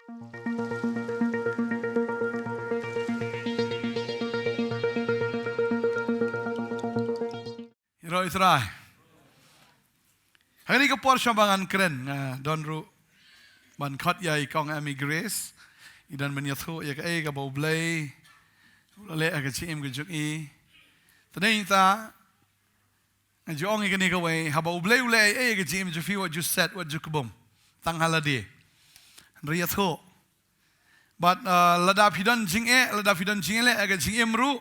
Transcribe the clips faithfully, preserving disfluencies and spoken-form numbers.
Ïaroh ïa u Trai. Ha kane ka por sha ba ngan kren, nga don ruh ban khot ïa i Kong Amy Grace. I don ban ïathuh ïa kaei kaba U Blei u la leh ha ka jingim ka jong i. Te nangta nga ju ong ïa kane kawei, haba U Blei u leh ei ei ha ka jingim jong phi, wat ju set, wat ju kbum tang ha lade. Hynrei ïathuh. Bad, uh, lada phi don jingeh, lada phi don jingeh leh ha ka jingim ruh,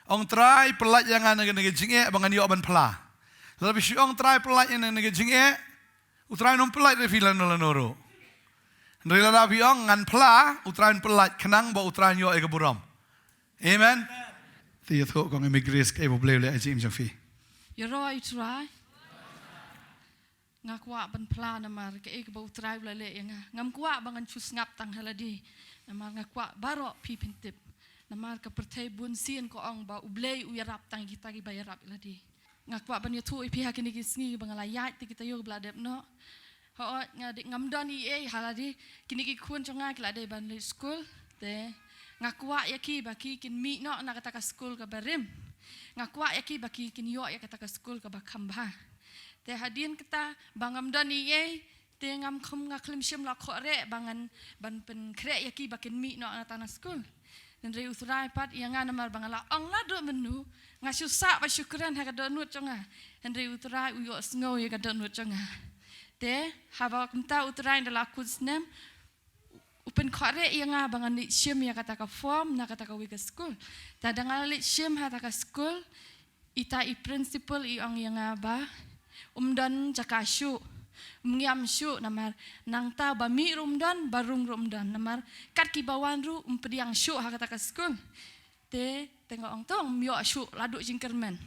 ong Trai, pyllait ïa nga na ka, na ka jingeh ba ngan ïoh ban phla. Lada phi shu ong Trai, pyllait ïa nga na ka jingeh, U Trai un ym pyllait ïa phi lano lano ruh. Hynrei lada phi ong ngan phla, U Trai un pyllait khnang ba U Trai un ïoh ïa ka burom. Amen. Te ïathuh Kong Amy Grace kaei ba U Blei u leh ha ka jingim jong phi. Ïaroh ïa u Trai. Nga kwah ban phla namar kaei kaba U Trai u la leh ïa nga. Ngam kwah ba ngan shu sngap tang ha lade. Namar nga kwah baroh phi phin tip. Namar ka pyrthei bun sien ka ong ba U Blei u ïarap tang kita kiba ïarap ïa lade. Nga kwah ban ïathuh ïa phi ha kine ki sngi ba nga la ïaid te kita ïoh ba la dep noh. Hooid, nga dei, ngam don ei ei ha lade, kine ki khun jong nga ki la dei ban leit skul. Te nga kwah ïa ki ba ki kin mih noh na kata ka skul kaba rim. Nga kwah ïa ki ba ki kin ïoh ïa kata ka skul kaba kham bha. Te hadien kata ba ngam don ei ei, te ngam kham, nga khlem shym la khohreh ba ngan ban pynkhreh ïa ki ba kin mih noh na tang na skul. Hynrei U Trai pat ïa nga namar ba nga la ong lada mynno, nga shu sah ba shu kren ha ka dohnud jong nga. Hynrei U Trai u ïohsngew ïa ka dohnud jong nga. Te haba kumta U Trai da la kut snem, u pynkhohreh ïa nga ba ngan leit shim ïa kata ka form na kata kawei ka skul. Te da nga la leit shim ha kata ka skul, ita i principal i ong ïa nga ba um don jaka shuh, um ngiam shuh, namar nangta ba mih ruh um don, ba rung ruh um don, namar kat kiba wan ruh um pdiang shuh ha kata ka skul. Te, te nga ong to, um ïoh shuh, la duh jingkyrmen.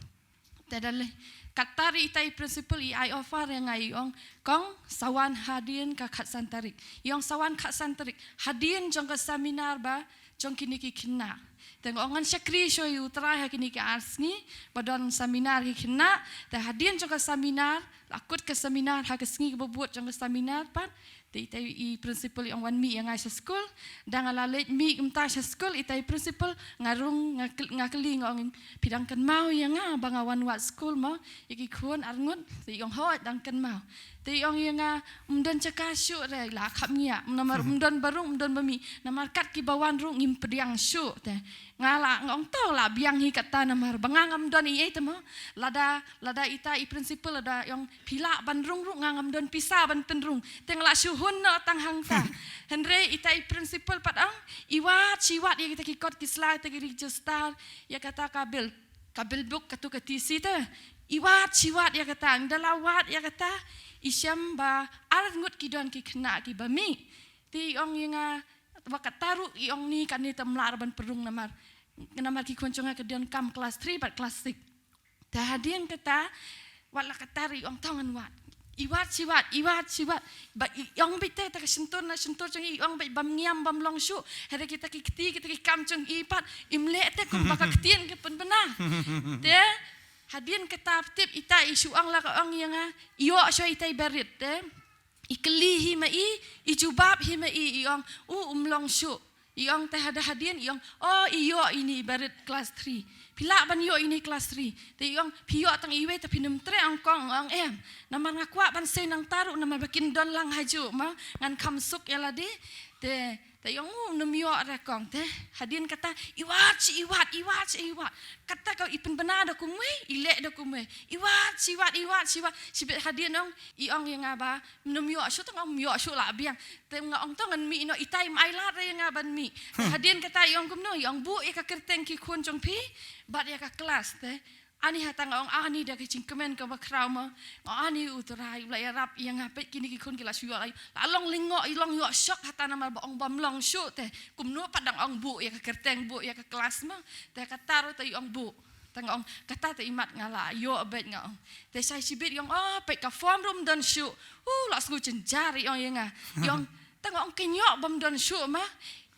Te da leh, kata ruh ita i principal i ai offer ïa nga, i ong, Kong, sa wan hadien ka khatsan tarik. I ong sa wan khatsan tarik, hadien jong ka seminar ba jong kine ki khynnah. Te nga ong ngan shakri shuh ïa U Trai ha kine ki ar sngi ba don seminar ki khynnah. Te hadien jong ka seminar, la kut ka seminar, ha ka sngi kaba bud jong ka seminar pat, te ita i principal i ong wan mih ïa nga sha skul. Da nga la leit mih kumta sha skul, ita i principal, nga rung, nga kyl-, nga kylli, nga ong, phi dang kynmaw ïa nga ba nga wan wad skul mo ïa ki khun arngut? Te i ong, hooid, dang kynmaw. Te i ong ïa nga, um don jaka shuh re, la khapngiah, namar um don ba rung, um don ba mih, namar kat kiba wan ruh ngim pdiang shuh. Te nga la, nga ong to, la biang hi kata namar ba nga ngam don ei ei te mo. Lada, lada ita i principal lada i ong phi lah ban rung ruh, nga ngam don pisa ban pynrung. Te nga la shu hun noh tang hangta. Hynrei ita i principal pat ong, i wad shi wad ïa kita ki kot ki sla, kita ki register, ïa kata ka bill, ka bill book, katu ka T C te. I wad shi wad ïa kata, nda la wad ïa kata, i shem ba arngut ki don ki khynnah kiba mih. Te i ong ïa nga, wa kata ruh i ong ni kane te ym lah ruh ban pynrung namar, namar ki khun jong nga ki donkam class three bad class six. Te hadien kata, wat la kata ruh i ong to ngan wad. I wad shi wad, i wad shi wad. Ba i ong beit te, te ka shyntur na shyntur jong i, i ong beit bam ngiam bam long shuh. Hynrei kita ki kti, kita ki kam jong i pat, im leh te kumba ka ktien ka pynbna. Te hadien kata tip ita i shu ong la ka ong ïa nga, ïoh shuh ita i barit te. I kylli hi ma i, i jubab hi ma i, i ong, u, um long shuh. I ong te hada hadien, i ong, o, i ïoh ine i barit class three. Phi lah ban ïoh ine i class three. Te i ong, phi ïoh tang iwei te phin ym treh, ong kong, ong em. Namar nga kwah ban sei nangta ruh, namar ba kin don lang hajuh ma, ngan kham suk ïa lade. Te, te i ong, u, nym ïoh re kong te. Hadien kata, i wad shi, i wad, i wad shi, i wad. Kata ka i pynbna da kumwei, i leh da kumwei. I wad shi wad, i wad shi wad. Shibit hadien ong, i ong ïa nga ba, nym ïoh shuh, tang ym ïoh shuh la biang. Te nga ong to ngan mih noh, itai im ai lad re ïa nga ban mih. Hadien kata i ong kumno, i ong buh ïa ka kyrteng ki khun jong phi bad ïa ka klas te. Ani hata nga ong ani da ka jingkmen kaba khraw ma. Nga ani u Trai u la ïarap ïa nga, peit kine ki khun ki la shu ïoh, la long lyngngoh, i long ïoh shok hata namar ba ong bam long shuh te. Kumno pat dang ong buh ïa ka kyrteng, buh ïa ka klas ma. Te kata ruh te i ong buh. Te nga ong, kata te imat nga la ïoh beit, nga ong. Te shai shibit i ong, o, peit ka form ruh ym don shuh. U, la sngew jynjar i ong ïa nga. I ong, te nga ong, kein ïoh bym don shuh ma.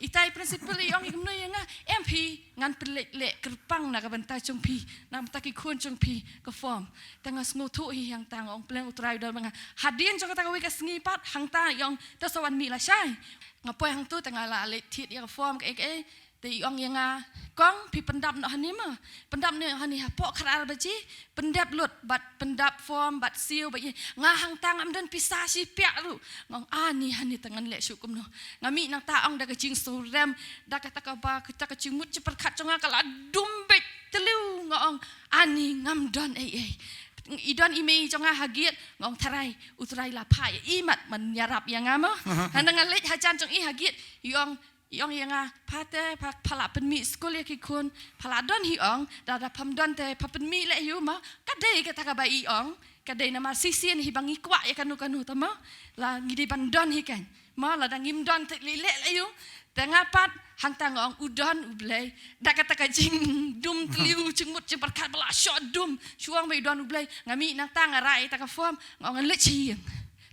Ita i principal i ong i kumno ïa nga, em phi, ngan pynleit leh kyrpang na ka bynta jong phi, na ka bynta ki khun jong phi ka form. Te nga sngewthuh hi hangta, nga ong pleng U Trai u don bad nga. Hadien jong kata kawei ka sngi pat hangta i ong, to sa wan mih lashai. Nga poi hangto te nga la leit thied ïa ka form kaei kaei. Te i ong ïa nga, kong, phi pyndap noh hangne mo. Pyndap noh hangne hapoh khatar baje. Pyndep lut bad pyndap form bad siew bad ïa. Nga hangta ngam don pisa shipiah ruh. Nga ong ani, hani te ngan leh shuh kumno. Nga mih nangta, ong da ka jingsngewrem, da kata kaba, kata ka jingmut jingpyrkhat jong nga ka la dum beit tliw, nga ong ani, ngam don ei ei. I don i mei jong nga ha gate, nga ong tharai U Trai la phah ïa i mat ban ïarap ïa nga mo. Hynda nga leit hajan jong i ha gate, i ong, i ong ïa nga, pha te, pha, pha la pynmih skul ïa ki khun, pha la don hi, ong, da, da pham don te pha pynmih leh ïa u mo. Ka dei kata kaba i ong, ka dei namar shisien hi ba ngi kwah ïa kano kano te mo. La ngi dei ban don hi kan. Mo, lada ngim don te lei leh leh ïa u. Te nga pat hangta nga ong u don U Blei. Da kata ka jingdum tliw, jingmut jingpyrkhat ba la shoh dum, shu ong ba i don U Blei. Nga mih nangta nga rah ïa kata ka form, nga ong ngan leit sha ïing.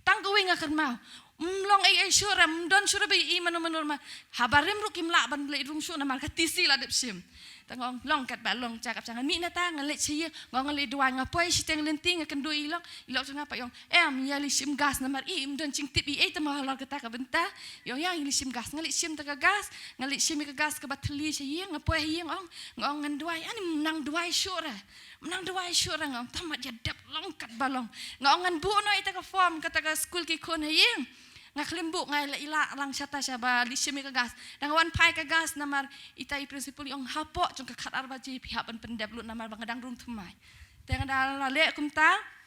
Tang kawei nga kynmaw. Ym long ei ei shuh re, ym don shuh re ba i mano mano re mo. Haba rim ruh kim lah ban leit rung shuh namar ka T C la dep shim. Te nga ong long katba long, jaka pyrshang, nga mih nangta nga leit sha ïing, nga ong ngan leit duwai, nga poi shiteng lynti nga kynduh ïa i lok, i lok jong nga pat i ong, em, ïa leit shim gas namar i im don jingtip ei ei te mo halor kata ka bynta. I ong ïa leit shim gas, nga leit shim kata ka gas, nga leit shim ïa ka gas kaba thylli sha ïing, nga poi ha ïing, ong, nga ong ngan duwai, ani ym nang duwai shuh re. Ym nang duwai shuh re, nga ong tang mat ïa dep long katba long. Nga ong ngan buh noh ïa kata ka form kata ka skul ki khun ha ïing. Nga khlem buh, nga la ïaleh lang shata shaba leit shim ïa ka gas. Da nga wan phai ka gas namar ita i principal i ong hapoh jong ka khatar baje phi hap ban pyndep lut namar ba nga dang rung thymmai. Te nga da la leh kumta,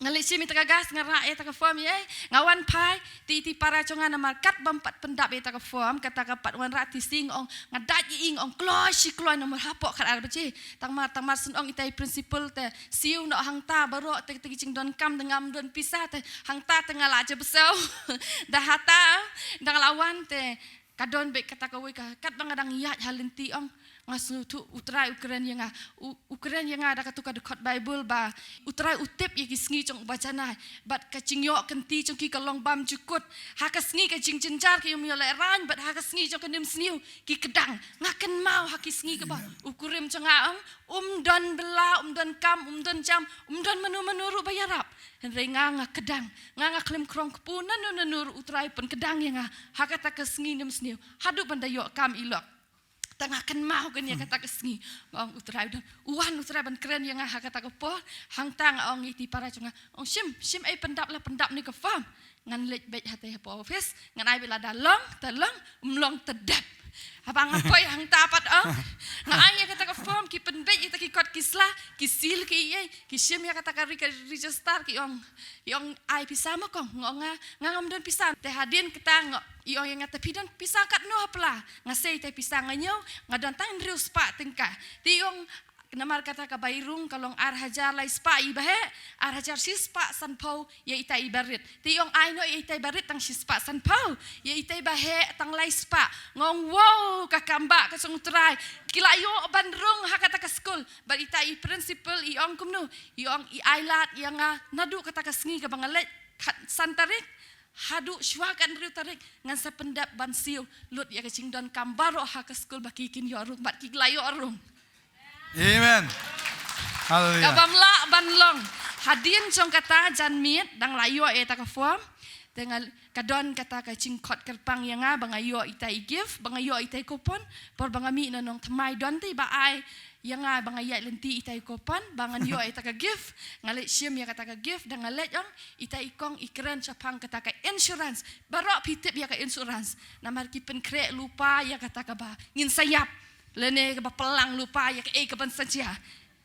nga leit shim ïa kata ka gas, nga rah ïa kata ka form ïa, nga wan phai, te ita i para jong nga namar katba ym pat pyndap ïa kata ka form, kata ka pat wanrah T C, nga ong, nga dait ïa i, nga ong kloi shi kloi namar hapoh khatar baje. Tang mar, tang mar shen, ong ita i principal te, siew noh hangta baroh te, te ki jingdonkam, te ngam don pisa te, hangta te nga la jabshew. Da hata, da nga la wan te, ka don beit kata kawei ka, katba nga dang ïaid ha lynti, ong, nga sngewthuh U Trai u kren ïa nga, u, u kren ïa nga da kato ka dkhot Baibl ba U Trai u tip ïa ki sngi jong uba janai, bad ka jingïoh kynti jong ki ka long bymjukut. Ha ka sngi ka jingjynjar ki ym ïoh lehraiñ, bad ha ka sngi jong ka nimsniew ki kdang. Nga kynmaw ha ki sngi kaba u kurim jong nga, ong, um don bylla, um don kam, um don jam, um don mano mano ruh ba ïarap. Hynrei nga, nga kdang, nga, nga khlem khrong kpu nano nano ruh, U Trai u pynkdang ïa nga ha kata ka sngi nimsniew haduh ban da ïoh kam i lok. Te nga kynmaw kane ïa kata ka sngi, nga ong U Trai u don, u wan U Trai ban kren ïa nga ha kata ka por. Hangta nga ong ïa iti para jong nga, ong shim, shim ei pyndap, la pyndap ne ka form. Ngan leit beit hatei hapoh office, ngan ai beit, lada long te long, ym long te dep. Haba nga poi hangta pat, ong, nga ai ïa kata ka form, ki pynbeit ïa kita ki kot ki sla, ki seal ki ei ei, ki shim ïa kata ka re-, ka register, ki ong, ki ong ai pisa mo kong, nga ong nga, nga ngam don pisa. Te hadien kata nga, i ong ïa nga te phi don pisa katno ha pla. Nga sei te pisa, nga ñiew, nga don tang hynriew spah tyngka. Te i ong namar kata ka bai rung ka long ar hajar lai spah ïa i ba heh, ar hajar shi spah sanphew ïa ita i ba rit. Te i ong ai noh ïa ita i ba rit tang shi spah sanphew, ïa ita i ba heh tang lai spah. Nga ong wow, ka kam ba ka jong U Trai. Ki la ïoh ban rung ha kata ka skul. Bad ita i principal i ong kumno, i ong i ai lad ïa nga naduh kata ka sngi kaba nga leit khat san tarik haduh shuwa ka hynriew tarik, ngan sa pyndep ban siew lut ïa ka jingdonkam baroh ha ka skul ba ki kin ïoh rung bad ki la ïoh rung. Amen. Haleluya. Kaba ym lah ban long. Hadien jong kata janmiet dang la ïoh ïa kata ka form. Te nga, ka don kata ka jingkhot kyrpang ïa nga ba nga ïoh ita i gift, ba nga ïoh ita i coupon. Por ba nga mih na nongthymmai don te i ba ai ïa nga ba nga ïaid lynti ita i coupon, ba ngan ïoh ita ka gift. Nga leit shim ïa kata ka gift, da nga leit, ong, ita i kong i kren shaphang kata ka insurance. Baroh phi tip ïa ka insurance. Namar ki pynkhreh lypa ïa kata kaba ngin sa ïap, lane kaba pynlang lypa ïa kaei kaban sa jia.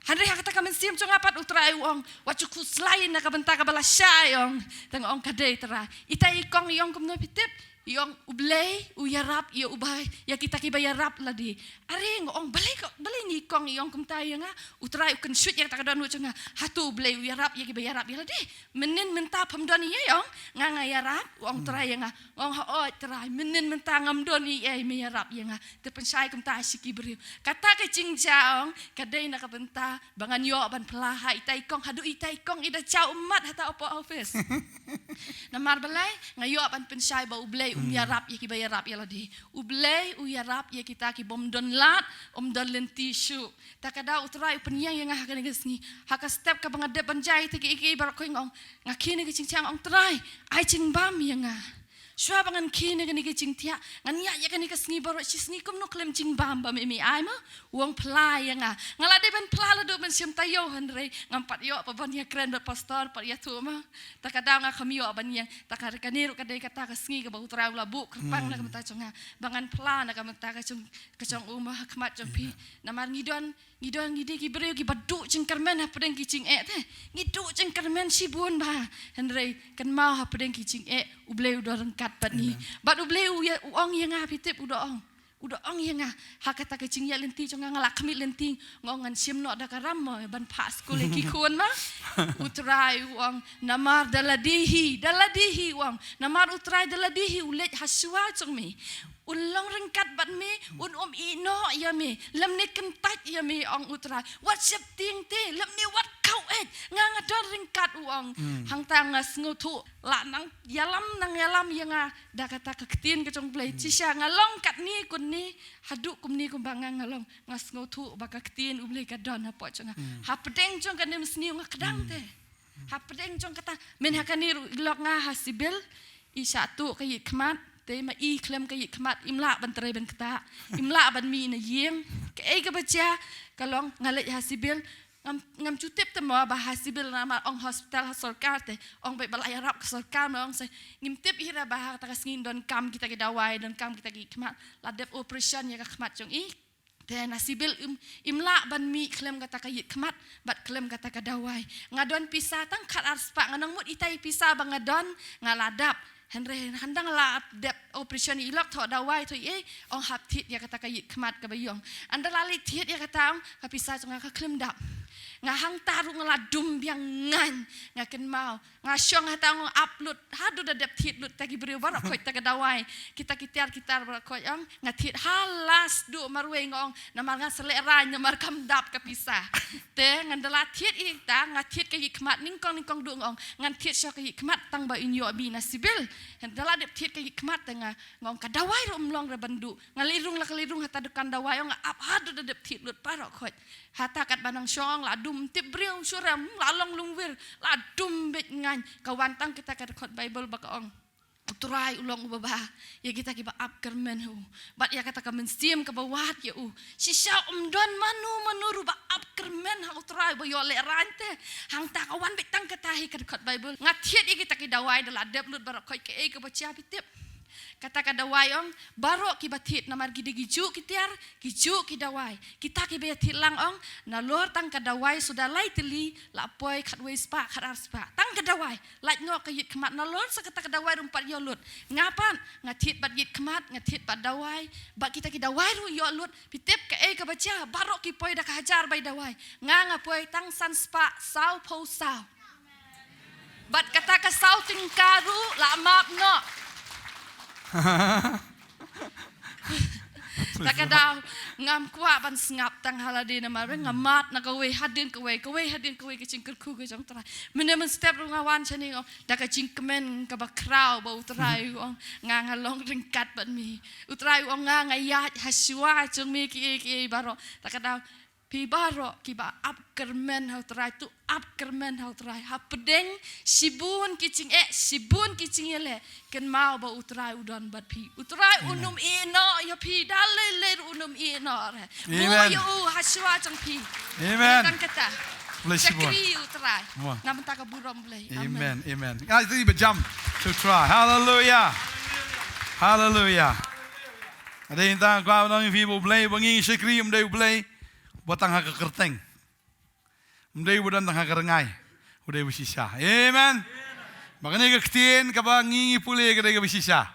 Hynrei ha kata ka mynsiem jong nga pat U Trai u ong, wat ju khuslai na ka bynta kaba lashai, ong. Te nga ong ka dei Trai. Ita i kong i ong kumno phi tip? I ong U Blei u ïarap ïa uba, ïa kita kiba ïarap lade. Are nga ong balei ka, balei ni kong i ong kumta ïa nga? U Trai u kynshut ïa kata ka dohnud jong nga. Hato U Blei u ïarap ïa kiba ïarap ïa lade? Mynnin mynta pham don ei ei, ong, nga nga ïarap, u ong Trai ïa nga. Nga ong hooid Trai, mynnin mynta ngam don ei ei me ïarap ïa nga. Te pynshai kumta ha shi ki briew. Kata ka jingjia, ong, ka dei na ka bynta ba ngan ïoh ban phla ha ita i kong, haduh ita i kong i da jaw ummat hata hapoh office. Namar balei? Nga ïoh ban pynshai ba U Blei Um ïarap ïa kiba ïarap ïa lade. U Blei u ïarap ïa kita ki bym don lad, um don lynti shuh. Ta ka daw U Trai u pynïeng ïa nga ha kane ka sngi. Ha ka step kaba nga dep ban jia ïa kita kiei kiei baroh, nga ong, nga khie ïa kane ka jingthiah, nga ong Trai, ai jingbam ïa nga. Shuwa ba ngan khie ïa kane ka jingthiah, ngan ïaid ïa kane ka sngi baroh shi sngi kumno khlem jingbam ba me me ai ma. U ong phla ïa nga. Nga la dei ban phla la duh ban shim taïew, hynrei ngam pat ïoh pat ban ïakren bad pastor, pat ïathuh ma. Ta ka daw nga kham ïoh ban ïeng. Ta ka, kane ruh ka dei kata ka sngi kaba U Trai u la buh kyrpang na ka bynta jong nga, ba ngan phla na ka bynta ka jong, ka jong u ma ha khmat jong phi. Namar ngi don, ngi don, ngi dei ki briew kiba duh jingkyrmen hapdeng ki jingeh te. Ngi duh jingkyrmen shibun bha. Hynrei kynmaw, hapdeng ki jingeh U Blei u don ryngkat bad ngi. Bad U Blei u ïa, u ong ïa nga, phi tip, u da ong, u da ong ïa nga ha kata ka jingïaid lynti jong nga, nga la khmih lynti, nga ong ngan shim noh da ka ram ma ban phah skul ïa ki khun ma. U Trai u ong namar da lade hi, da lade hi, u ong namar U Trai da lade hi u leit ha shuwa jong me. Un long ryngkat bad me, un ym ïehnoh ïa me, lymne kyntait ïa me, ong U Trai. Wat sheptieng te, lymne wat khaw eh. Nga, nga don ryngkat, u ong. Hangta nga sngewthuh, la nang ïalam, nang ïalam ïa nga da kata ka ktien ka jong U Blei. Shisha nga long katne kumne, haduh kumne kumba nga, nga long, nga sngewthuh ba ka ktien U Blei ka don hapoh jong nga. Hapdeng jong kane ka mynsngi nga kdang te. Hapdeng jong kata, mynta ha kane ruh i lok nga ha Sibil, i shah tuh ka ïit khmat, te ma i khlem ka ïit khmat im lah ban trei ban ktah, im lah ban mih na ïing. Kaei kaba jia ka long, nga leit ha Sibil, ngam, ngam ju tip te mo ba ha Sibil namar ong hospital ha sorkar te, ong beit ba la ïarap ka sorkar, ma ong se ngim tip hi re ba ha kata ka sngi donkam kita ki dawai, donkam kita ki ïit khmat. La dep operation ïa ka khmat jong i. Te na Sibil im, im lah ban mih khlem kata ka ïit khmat bad khlem kata ka dawai. Nga don pisa tang khat ar spah, nga nang mut itai pisa ba nga don nga la dap. Hynrei hynda nga la dep operation, i lok thoh dawai, thoh ei, ong hap thied ïa kata ka ïit khmat kaba ïong. Hynda la leit thied ïa kata, ong ka pisa jong nga ka khlem dap. Nga hangta ruh nga la dum biang ngan, nga kynmaw. Nga shong hata, nga ong ap lut, haduh da dep thied lut ta ki briew baroh khoit ta ka dawai. Kita ki tiar ki tar baroh khoit, ong nga thied ha last duh marwei, nga ong namar nga sa lehraiñ namar kam dap ka pisa. Te hynda la thied ïa kata, nga thied ka ïit khmat nyngkong nyngkong duh, nga ong ngan thied shuh ka ïit khmat tang ba in ïoh mih na Sibil. Hynda la dep thied ka ïit khmat te nga, nga ong ka dawai ruh ym long re ban duh. Nga leit rung la ka leit rung hata dukan dawai, ong nga ap haduh da dep thied lut baroh khoit. Hata katba nang shong la dum tip briew, shu rem, la long lungwir, la dum beit ngan. Ka wan tang kita ka dkhot Baibl ba ka ong U Trai u long uba bha ïa kita kiba ap kyrmen ha u, bad ïa kata ka mynsiem kaba wad ïa u. Shisha ym don mano mano ruh ba ap kyrmen ha U Trai ba ïoh lehraiñ te. Hangta ka wan beit tang kata hi ka dkhot Baibl. Nga thied ïa kita ki dawai, da la dep lut baroh khoit, kaei kaba jia phi tip? Kata ka dawai, ong baroh kiba thied, namar ki dei ki juh ki tiar, ki juh ki dawai. Kita kiba ïa thied lang, ong nalor tang ka dawai suda lai tylli la poi khatwei spah, khat ar spah. Tang ka dawai. Lait noh ka ïit khmat, nalor sa kata ka dawai ruh ym pat ïoh lut. Nga pat nga thied bad ïit khmat, nga thied bad dawai, bad kita ki dawai ruh ïoh lut. Phi tip kaei kaba jia? Baroh ki poi da ka hajar bai dawai, nga, nga poi tang san spah saw phew saw. Bad kata ka saw tyngka ruh la map noh. Ta ka daw ngam kwah ban sngap tang ha lade namar nga mad na kawei hadien kawei, kawei hadien kawei ka jingkyrkhu ka jong U Trai. Mynne mynstep ruh nga wan shane, nga ong da ka jingkmen kaba khraw ba U Trai u ong nga, nga long ryngkat bad me. U Trai u ong nga, nga ïaid ha shuwa jong me kiei kiei baroh. Ta ka daw phi baroh kiba ap kyrmen ha U Trai, to ap kyrmen ha U Trai. Hapdeng shibun ki jingeh, shibun ki jingïaleh, kynmaw ba U Trai u don bad phi. U Trai un ym ïehnoh ïa phi, da lei lei ruh un ym ïehnoh re. Buh ïa u ha shuwa jong phi. Amen. Tang kata. Shakri ïa U Trai. Na bynta ka burom Blei. Amen. Amen. Amen. Nga ïa ba jam to try. Hallelujah. Hallelujah. Ada yang tang kau nang phi ba U Blei, ba ngi shakri, ym dei U Blei ba tang ha ka kyrteng. Ym dei ba don tang ha ka rngai, u dei ba shisha. Amen. Ba kane ka ktien kaba ngi ngi pule ka dei kaba shisha.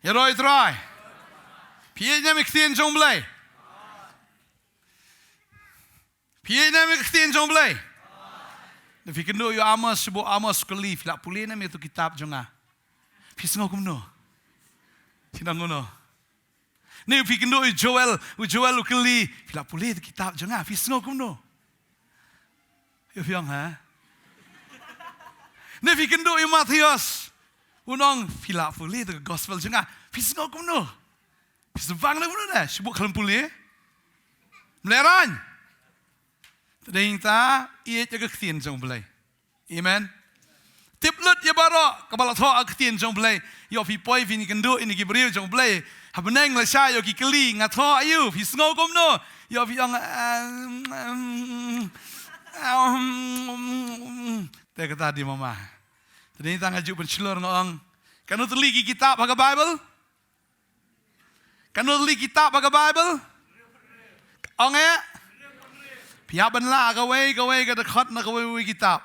Ïaroh ïa U Trai. Phi ïeit ne em ïa ka ktien jong U Blei? Phi ïeit ne em ïa ka ktien jong U Blei? Phi kynduh ïa u Amos, shu buh Amos u kylli, phi la pule ne em ïa uto u kitab jong nga? Phi sngew kumno? Phi sngew kumno? Ne phi kynduh ïa u Joel, u Joel u kylli, phi la pule ïa uto u kitab jong nga? Phi sngew kumno? Ïa phi ong ha? Ne phi kynduh ïa u Mathaios, U ong phi lah pule ïa ka gospel jong nga. Phi sngew kumno? Phi sngewbang ne kumno ne? Shu buh khlem pule. Mlei rang. Te dei ta ïeit ïa ka ktien jong U Blei. Amen. Tip lut ïa baroh kaba la thoh ha ka ktien jong U Blei. Ïoh phi poi phin ïakynduh ïa ki briew jong U Blei. Ha bneng lashai ïoh ki kylli, nga thoh aïu, phi sngew kumno? Ïoh phi ong, um, um, um, um. Te kata dei mama. Te dei ta nga ju pynshlur nga ong, katno tylli ki kitab ha ka Bible? Katno tylli kitab ha ka Bible? Ong eh? Phi hap ban lah kawei kawei ka dkhot na kawei kawei kitab.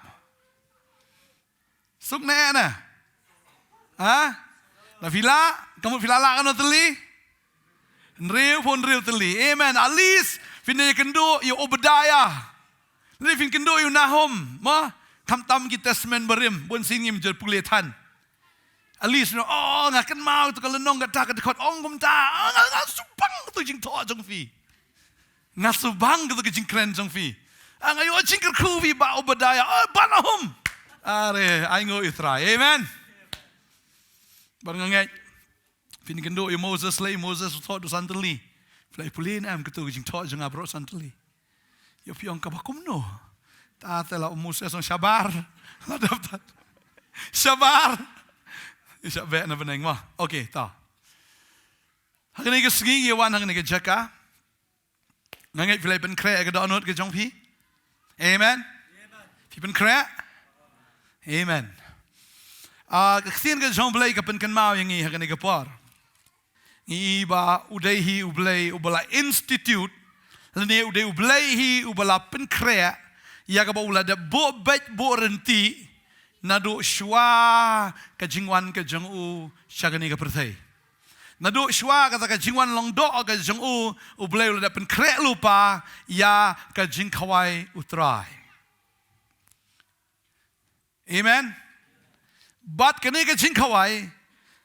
Suk ne eh na? Ha? Na phi lah, ka mut phi lah lah katno tylli? Hynriew phew hynriew tylli. Amen. At least phin ïakynduh ïa u Obadiah. Lane phin kynduh ïa u Nahum, mo? Khamtam ki Testament barim, bun sien ngim ju pule than. At least, you know, oh, nga kynmaw ïa ka lynnong kata ka dkhot, ong kumta, oh, nga, nga sngewbang ïa ka jingthoh jong phi. Nga sngewbang ïa ka jingkren jong phi. Ah, nga ïoh jingkyrkhu phi Bah Obadiah, oh, Bah Nahum. Are, ainguh ïa U Trai. Amen. Bad nga ngeit phin kynduh ïa u Moses, lei u Moses u thoh haduh san tylli. Phi la pule ne em kato ka jingthoh jong nga baroh san tylli? Ïoh phi ong kaba kumno? Ta te la u Moses ong shabar. La dap ta. Shabar. Ïa shah beh na bneng mo. Okay, ta. Ha kane ka sngi ïa wan ha kane ka jaka. Nga ngeit phi la pynkhreh ïa ka dohnud ka jong phi. Amen. Phi pynkhreh? Amen. Ah, ka ktien ka jong U Blei ka pynkynmaw ïa ngi ha kane ka por. Ngi i ba u dei hi U Blei uba la institute, lane u dei U Blei hi uba la pynkhreh ïa kaba u la dep buh beit buh ryntih naduh shuwa ka jingwan ka jong u sha kane ka pyrthei. Naduh shuwa kata ka jingwan long doh ka jong u, U Blei u la dep pynkhreh lypa ïa ka jingkhawai U Trai. Amen. Bad kane ka jingkhawai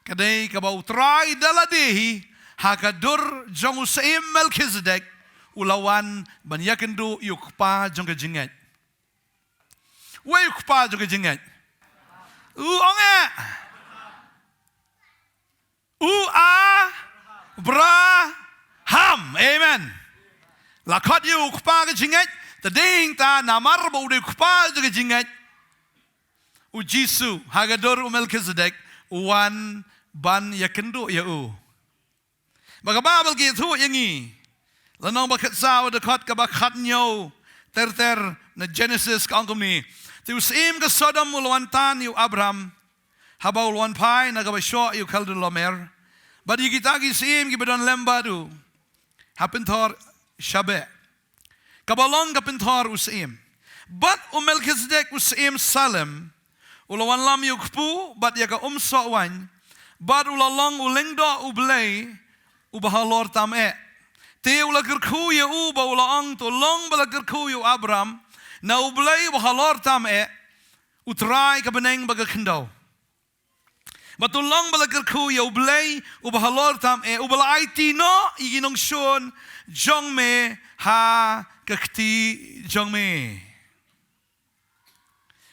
ka dei kaba U Trai da lade hi ha ka dur jong u Syiem Melchizedek u la wan ban ïakynduh ïa u kpa jong ka jingngeit. Wei u kpa jong ka jingngeit? U ong eh. U Abraham. Amen. La khot ïa u kpa ka jingngeit, te dei ta namar ba u dei u kpa jong ka jingngeit. U Jisu ha ka dur u Melchizedek u wan ban ïakynduh ïa u. Ba ka Baibl ka ïathuh ïa ngi. Lynnong ba khatsaw dkhot kaba khathynñiew ter ter na Genesis ka ong kumne. Te u syiem ka Sodom u la wan tan ïa u Abraham. Haba u la wan phai na kaba shoh ïa u Kedorlaomer. Bad ïa kita ki syiem kiba don lem bad u. Ha pynthor shabeh. Kaba long ka pynthor u syiem. Bad u Melchizedek u syiem Salem. U la wanlam ïa u kpu, bad ïa ka umsoh waiñ. Bad u la long u lyngdoh U Blei, uba halor tam eh. Te u la kyrkhu ïa u ba u la ong to long ba la kyrkhu ïa u Abraham. Na U Blei uba halor tam eh. U Trai ka bneng bad ka khyndew. Bad to long ba la kyrkhu ïa U Blei, uba halor tam eh, uba la aiti noh, ïa ki nongshun, jong me, ha, ka kti, jong me.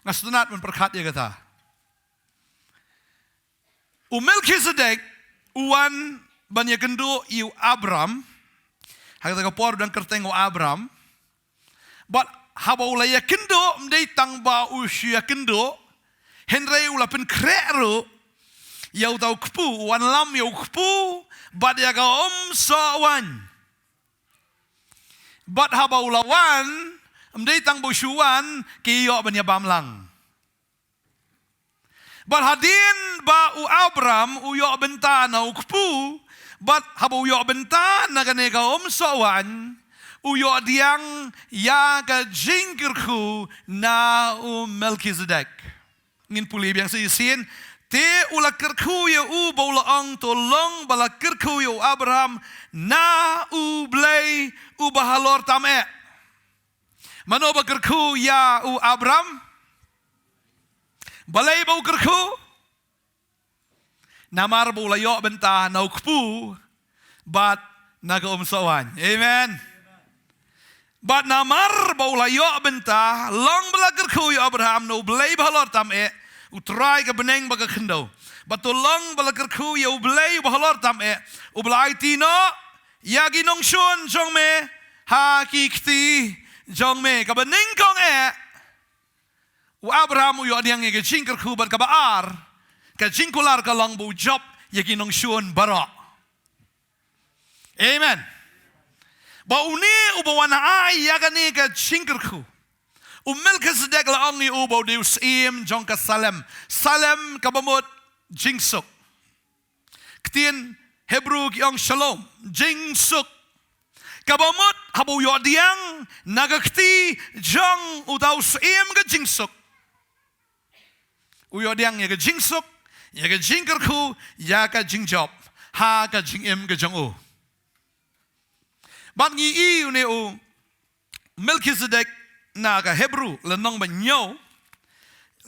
Nga sngewtynnat ban pyrkhat ïa kata. U Melchizedek, u wan ban ïakynduh ïa u Abraham, ha kata ka por u dang kyrteng u Abraham, Bad haba u la ïakynduh, ym dei tang ba u shu ïakynduh, hynrei u la pynkhreh ruh ïa uta u kpu, u wanlam ïa u kpu, bad ïa ka umsoh waiñ. Bad haba u la wan, ym dei tang ba u shu wan, ki ïoh ban ïabam lang. Bad hadien ba u Abraham u ïoh bynta na u kpu, bad haba u ïoh bynta na kane ka umsoh waiñ, u ïoh pdiang ïa ka jingkyrkhu na u Melchizedek. Ngin pule biang sa shisien, te u la kyrkhu ïa u ba u la ong to long ba la kyrkhu ïa u Abraham na U Blei uba halor tam eh. Mano ba kyrkhu ïa u Abraham? Balei ba u kyrkhu? Namar ba u la ïoh bynta na u kpu bad na ka umsoh waiñ. Amen. Bad namar ba u la ïoh bynta, long ba la kyrkhu ïa u Abraham na U Blei ba halor tam eh, U Trai ka bneng bad ka khyndew. Bad to long ba la kyrkhu ïa U Blei uba halor tam eh, uba la aiti noh ïa ki nongshun jong me ha ki kti jong me. Kaba nyngkong eh, u Abraham u ïoh pdiang ïa ka jingkyrkhu, bad kaba ar, ka jingkular ka long ba u jop ïa ki nongshun baroh. Amen. Ba une uba wan ai ïa kane ka jingkyrkhu, u Melchizedek la ong ïa u ba u dei u syiem jong ka Salem. Salem kaba mut jingsuk. Ktien Hebru ki ong shalom, jingsuk. Kaba mut haba u ïoh pdiang na ka kti jong uta u syiem ka jingsuk, u ïoh pdiang ïa ka jingsuk, ïa ka jingkyrkhu, ïa ka jingjop ha ka jingim ka jong u. Bad ngi i une u Melchizedek na ka Hebru lynnong ba hynñiew,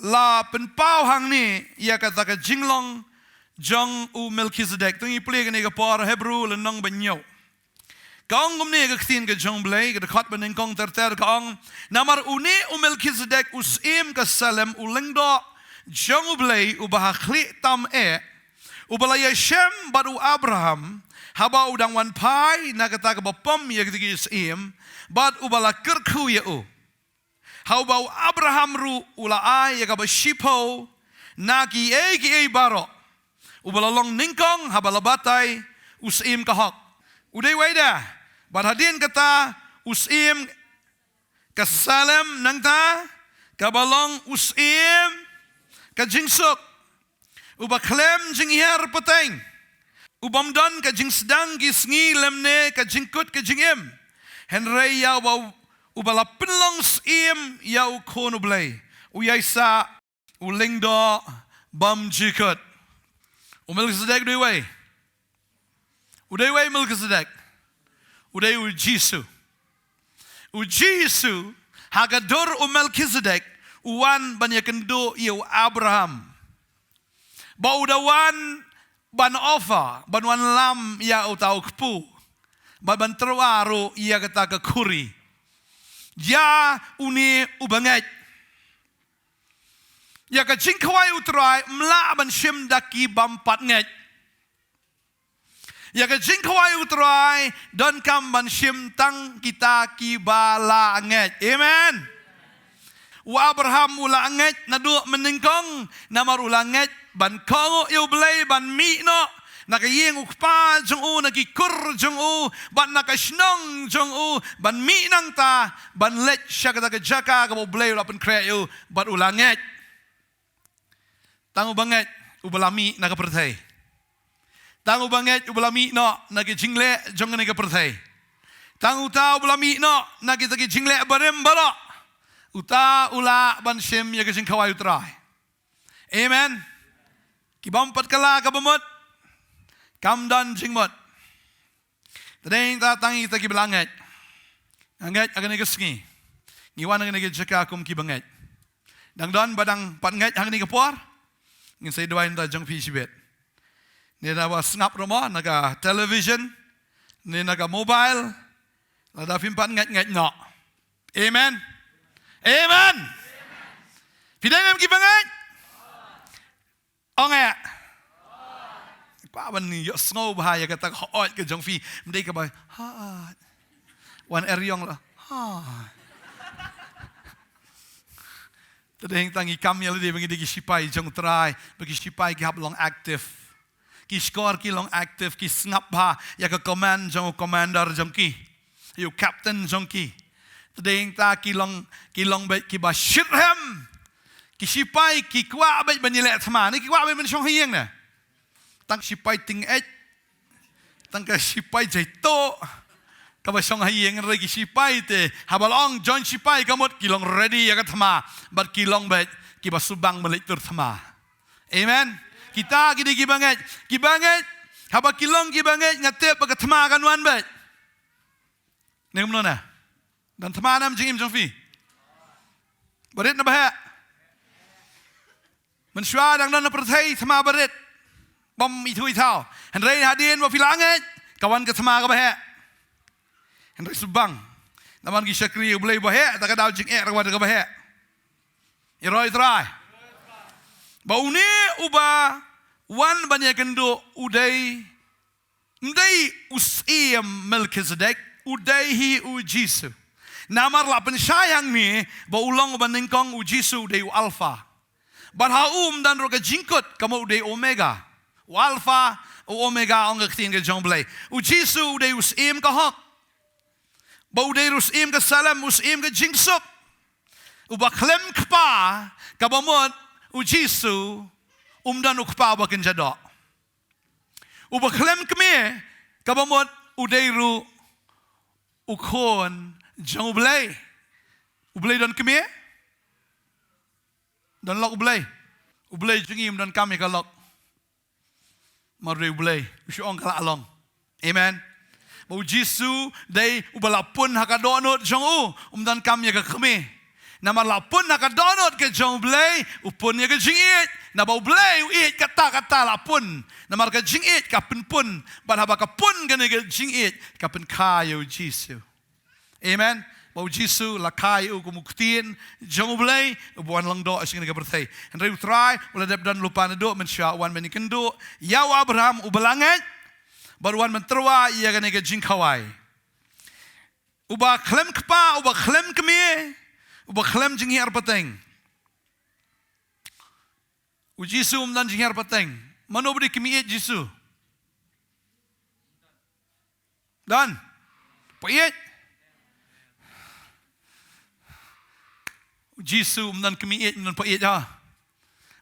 la pynpaw hangne ïa kata ka jinglong jong u Melchizedek. To ngin pule kane ka por, Hebru lynnong ba hynñiew. Ka ong kumne ka ktien ka jong U Blei, ka dkhot ba nyngkong ter ter ka ong: Namar une u Melchizedek u syiem ka Salem u lyngdoh jong U Blei uba ha khlieh tam eh, uba la ïashem bad u Abraham haba u dang wan phai na kata kaba pom ïa kata ki syiem, bad uba la kyrkhu ïa u, ha uba u Abraham ruh u la ai ïa kaba shiphew na kiei kiei baroh, uba la long nyngkong haba la batai, u syiem ka hok. U dei uei de? Bad hadien kata, u syiem ka Salem nangta, kaba long u syiem ka jingsuk, uba khlem jinghiar pateng, u bym don ka jingsdang ki sngi lymne ka jingkut ka jingim, hynrei ïa uba, uba la pynlong syiem ïa u Khun U Blei, u ïaisah, u lyngdoh bym jukut. U Melchizedek u dei uei? U dei uei u Melchizedek? U dei u Jisu. U Jisu, ha ka dur u Melchizedek, u wan ban ïakynduh ïa u Abraham. Ba u da wan ban offer, ban wan lam ïa uta u kpu, bad ban tyrwa ruh ïa kata ka khuri. Ïa une u bangeit. Ïa ka jingkhawai u Trai ym lah ban shim da ki bym pat ngeit. Ïa ka jingkhawai u Trai donkam ban shim tang kita kiba la ngeit. Amen. U Abraham u la ngeit naduh mynnyngkong, namar u la ngeit ban kohnguh ïa U Blei, ban mih noh na ka ïing u kpa jong u, na ki kur jong u, bad na ka shnong jong u, ban mih nangta ban leit sha kata ka jaka kaba U Blei u la pynkhreh ïa u, bad u la ngeit. Tang u bangeit uba la mih na ka pyrthei. Tang u bangeit uba la mih noh na ki jingleh jong kane ka pyrthei. Tang uta uba la mih noh na kita ki jingleh barim baroh, uta u lah ban shim ïa ka jingkhawai u Trai. Amen. Ki bym pat kylla kaba mut, kam don jingmut. Te dei nangta tang kita kiba la ngeit. Nga ngeit ha kane ka sngi ngi wan ha kane ka jaka kum kiba ngeit. Dang don ba dang pat ngeit ha kane ka por? Ngin sa ïa duwai nangta jong phi shibit. Ne naba sngap ruh mo na ka television, ne na ka mobile, lada phim pat ngeit, ngeit noh. Amen. Amen. Phi dei ne em kiba ngeit? Ong eh. Kwah ban ïohsngew bha ïa kata ka hooid ka jong phi. Ym dei kaba hooid. Wan eriong la. Hooid. Te dei hangta ngi kam ïa lade ba ngi dei ki shipai jong u Trai, ba ki shipai ki hap long active. Ki shkor ki long active, ki sngap bha ïa ka command jong u commander jong ki, ïa u captain jong ki. Te dei hangta ki long, ki long beit kiba shitrhem. Ki shipai ki kwah beit ban ïaleh thma, ne ki kwah beit ban shong ha ïing ne? Tang shipai tyngeh, tang ka shipai jaituh kaba shong ha ïing, hynrei ki shipai te haba la ong join shipai ka mut ki long ready ïa ka thma, bad ki long beit kiba subang ban leit tur thma. Amen. Kita ki dei kiba ngeit, kiba ngeit. Haba ki long kiba ngeit nga tip ba ka thma kan wan beit. Ne kumno ne? Don thma ne em ha jingim jong phi? Barit ne baheh? Mynshuwa dang don ha pyrthei thma barit, bym ithuh ithaw. Hynrei hadien ba phi la ngeit, ka wan ka thma kaba heh. Hynrei subang, namar ngi shakri U Blei uba heh, ta ka daw jingeh ruh ka wan kaba heh. Ïaroh ïa u Trai. Ba une uba, wan ban ïakynduh u dei, ym dei u syiem Melkisedek, u dei hi u Jisu. Namar la pynshai hangne ba u long uba nyngkong, u Jisu u dei u Alpha. Bad ha u ym don ruh ka jingkut, ka mut u dei Omega. U Alpha, u Omega, ong ka ktien ka jong u Blei. U Jisu u dei u syiem ka hok. Ba u dei ruh u syiem ka salem, u syiem ka jingsuk. Uba khlem kpa, kaba mut u Jisu um don u kpa uba kynja doh. Uba khlem kmie, kaba mut u dei ruh u khun jong u Blei. U Blei don kmie? Don lok u Blei? U Blei jong ngi um donkam ïa ka lok. Namar u dei u Blei, u shu ong ka la long. Amen. Ba u Jisu dei uba la pun ha ka dohnud jong u, um donkam ïa ka kmie. Namar la pun ha ka dohnud ka jong u Blei, u pun ïa ka jingïeit. Naba u Blei u ïeit, kata kata la pun. Namar ka jingïeit ka pynpun, bad haba ka pun kane ka jingïeit, ka pynkha ïa u Jisu. Amen. Ba u Jisu la kha ïa u kum u ktien jong u Blei, uba wan lyngdoh sha kane ka pyrthei. Hynrei u Trai u la dep don lypa naduh mynshuwa, u wan ban ïakynduh ïa u Abraham uba la ngeit, bad u wan ban tyrwa ïa kane ka jingkhawai. Uba khlem kpa, uba khlem kmie, uba khlem jinghiar pateng. U Jisu um don jinghiar pateng. Mano ba dei kmie ïeit Jisu? Don. Paieit. U Jisu um don kmie ïeit, um don paieit ha.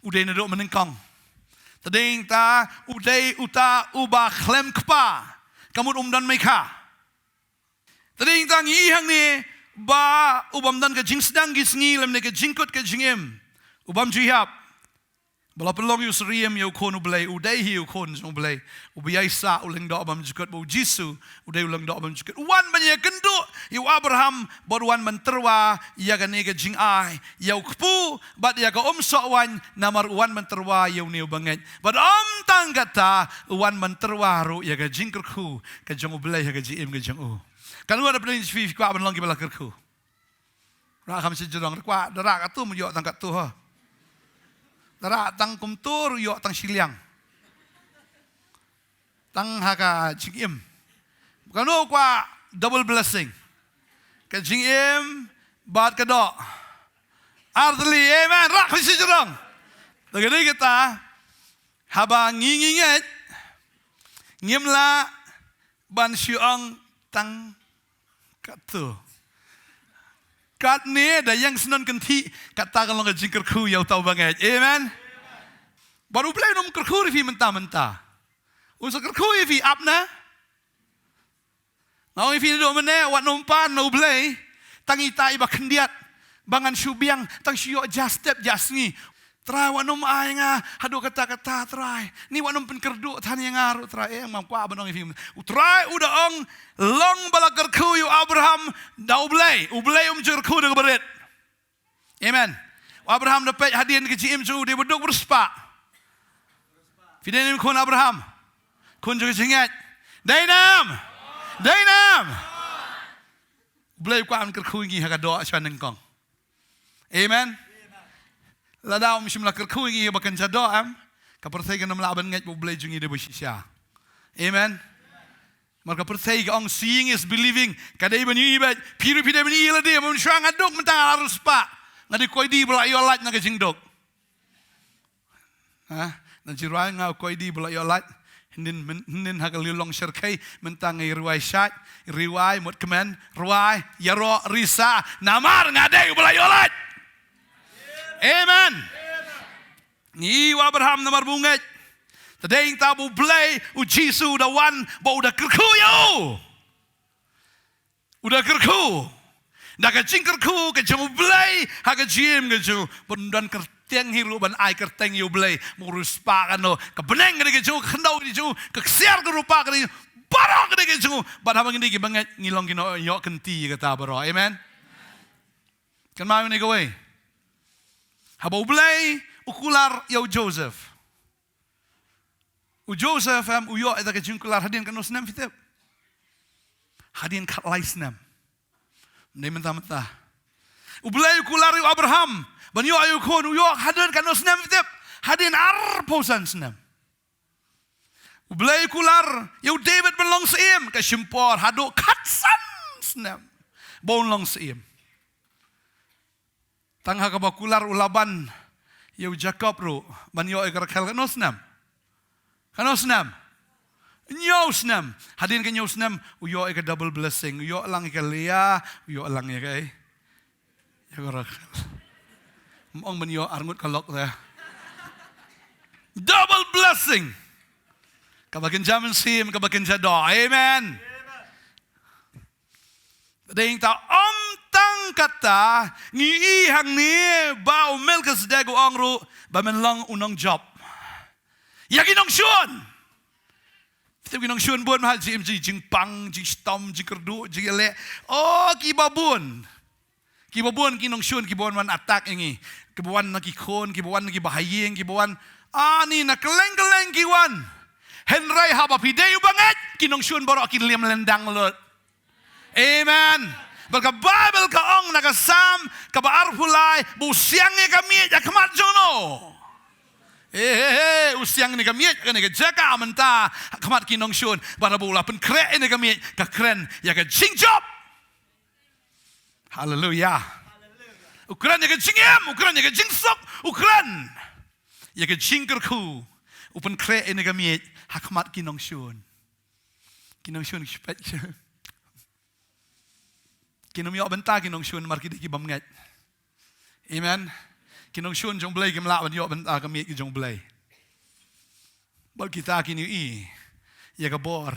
U dei naduh mynnyngkong. Te dei ta, u dei uta uba khlem kpa. Ka mut um don meikha. Te dei ta ngi hangne ba u bym don ka jingsdang ki sngi lymne ka jingkut ka jingim. U bym ju ïap. Ba la pynlong ïa u syriem ïa u khun u Blei, u dei hi u khun jong u Blei. U ba ïaisah u lyngdoh bymjukut, ba u Jisu u dei u lyngdoh bymjukut. U wan ban ïakynduh ïa u Abraham, bad u wan ban tyrwa ïa kane ka jingai ïa u kpu bad ïa ka umsoh waiñ, namar u wan ban tyrwa ïa une uba ngeit. Bad ym tang kata, u wan ban tyrwa ruh ïa ka jingkyrkhu ka jong u Blei ha ka jingim ka jong u. Katno na pdeng jong phi kwah ban long kiba la kyrkhu? Rah kham shijrong, kwah da rah katto, ym ïoh tang katto ha. Da rah tang kumto ruh ïoh tang shiliang. Tang ha ka jingim. Katno kwah double blessing? Ka jingim bad ka doh. Artylli, amen. Rah kham shijrong. Te ka dei kata, haba ngi ngi ngeit, ngim lah ban shu ong tang katto. Katne da ïeng shnong kynthih, kata ka long ka jingkyrkhu ïa uta uba ngeit. Amen. Bad u Blei un ym kyrkhu ïa phi mynta mynta. Un sa kyrkhu ïa phi ap na. Nga ong ïa phi naduh mynne, wat nym pan na u Blei tang ita iba khyndiat, ba ngan shu biang, tang shu ïoh ja step ja sngi. Trai, wat nym ai nga haduh katta katta, Trai. Ni wat nym pynkyrduh than ïa nga ruh, Trai. Eh, ngam kwah ban ong ïa phi. U Trai u da ong, long ba la kyrkhu ïa u Abraham da u Blei. U Blei um ju kyrkhu da kaba rit. Amen. U Abraham da peit hadien ka jingim jong u, dei ba duk ba riewspah? Phi dei ne em khun Abraham? Khun jong ka jingngeit. Dei ne em? Dei ne em? U Blei u kwah ban kyrkhu ïa ngi ha ka doh shwa nyngkong. Amen. Lada um shym la kyrkhu ïa ngi ha ba kynja doh, em, ka pyrthei kan ym lah ban ngeit ba u Blei jong ngi dei ba shisha. Amen. Namar ka pyrthei ka ong, seeing is believing. Ka dei ban ïohi beit. Phi ruh phi dei ban ïohi lade. Mynshuwa nga duk mynta nga la riewspah, nga dei u koidi ba la ïoh lait na ka jingduk. Ha? Ngan shu rwai, nga u koidi ba la ïoh lait. Hynnin, hynnin ha ka liang long syrkhei, mynta nga ïa rwai shait, rwai mut kmen, rwai, ïaroh, risa, namar nga dei uba la ïoh lait. Amen. Ngi ïohi u Abraham namar ba u ngeit. Te dei nangta ba u Blei, u Jisu u da wan, ba u da kyrkhu ïa u. U da kyrkhu. Da ka jingkyrkhu ka jong u Blei ha ka jingim ka jong u. Bym don kyrteng hi ruh ban ai kyrteng ïa u Blei. Mo riewspah kano, ka bneng ka dei ka jong u, ka khyndew ka dei ka jong u, ka ksiar ka rupa ka dei, baroh ka dei ka jong u. Bad haba ngi dei kiba ngeit ngi long ki nongïoh kynti ïa kata baroh. Amen. Kynmaw ïa une kawei. Haba u Blei u kular ïa u Joseph. U Joseph, em, u ïoh ïa ka jingkular hadien katno snem phi tip? Hadien khatlai snem. Ym dei mynta mynta. U Blei u kular ïa u Abraham ban ïoh ïa u khun, u ïoh hadien katno snem phi tip? Hadien arphew san snem. U Blei u kular ïa u David ban long syiem, ka shim por haduh khatsan snem ba un long syiem. Tang ha kaba kular u Laban ïa u Jakob ruh ban ïoh ïa ka Rakhel, katno snem? Katno snem? Hynñiew snem. Hadien ka hynñiew snem u ïoh ïa ka double blessing, u ïoh lang ïa ka Leah, u ïoh lang ïa ka, eh, ïa ka Rakhel. Ym ong ban ïoh arngut ka lok te. Double blessing. Kaba kynja mynsiem, kaba kynja doh. Amen. Dei ta ym tang kata, ngi i hangne ba u Melkisedek u ong ruh ba men long u nongjop ïa ki nongshun. Te ki nongshun bun ma, jing, jing, jingpang, jingshitom, jingkyrduh, jingïaleh. Oh, kiba bun. Kiba bun ki nongshun, kiba wan, wan attack ïa ngi. Kiba wan na ki khun, kiba wan na ki bahaïing, kiba wan, ani na kylleng kylleng ki wan. Hynrei haba phi dei u bangeit, ki nongshun baroh kin liam lyndang lut. Amen. Bad ka Baibl ka ong na ka Salm kaba arphew lai, ba u siang ïa ka miej ha khmat jong no. He, he, he, u siang ïa ka miej ha kane ka jaka mynta ha khmat ki nongshun. Bad haba u la pynkhreh ïa ka miej, ka kren ïa ka jingjop. Haleluia. U kren ïa ka jingim, u kren ïa ka jingsuk, u kren ïa ka jingkyrkhu. U pynkhreh ïa ka miej ha khmat ki nongshun. Ki nongshun ki peit. Kin ym ïoh bynta ki nongshun namar ki dei ki bym ngeit. Amen. Ki nongshun jong U Blei kim lah ban ïoh bynta ka miej ki jong U Blei. Bad kita kin ïohi ïa ka bor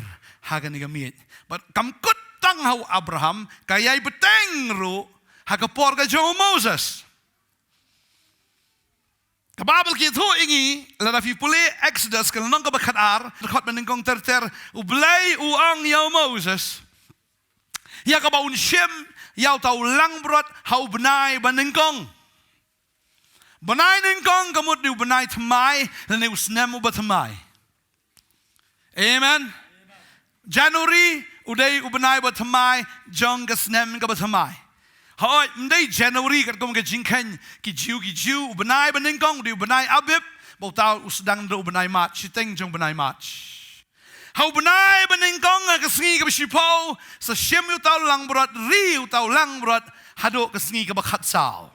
ha kane ka miej. Bad kam kut tang ha u Abraham, ka ïai bteng ruh ha ka por ka jong u Moses. Ka Baibl ka ïathuh ïa ngi, lada phi pule Exodus ka lynnong kaba khatar, dkhot banyngkong ter ter, U Blei u ong ïa u Moses ïa kaba un shim ïa uta u langbrot ha u bnai banyngkong. Bnai nyngkong ka mut dei u bnai thymmai lane u snem uba thymmai. Amen. January u dei u bnai ba thymmai jong ka snem kaba thymmai. Hooid, ym dei January katkum ka jingkheiñ ki Jiw, ki Jiw, u bnai banyngkong u dei u bnai Abib, bad uta u sdang da u bnai March, shiteng jong u bnai March. Ha u bnai banyngkong ha ka sngi kaba shiphew, sa shim ïa uta u langbrot, ri ïa uta u langbrot haduh ka sngi kaba khatsaw.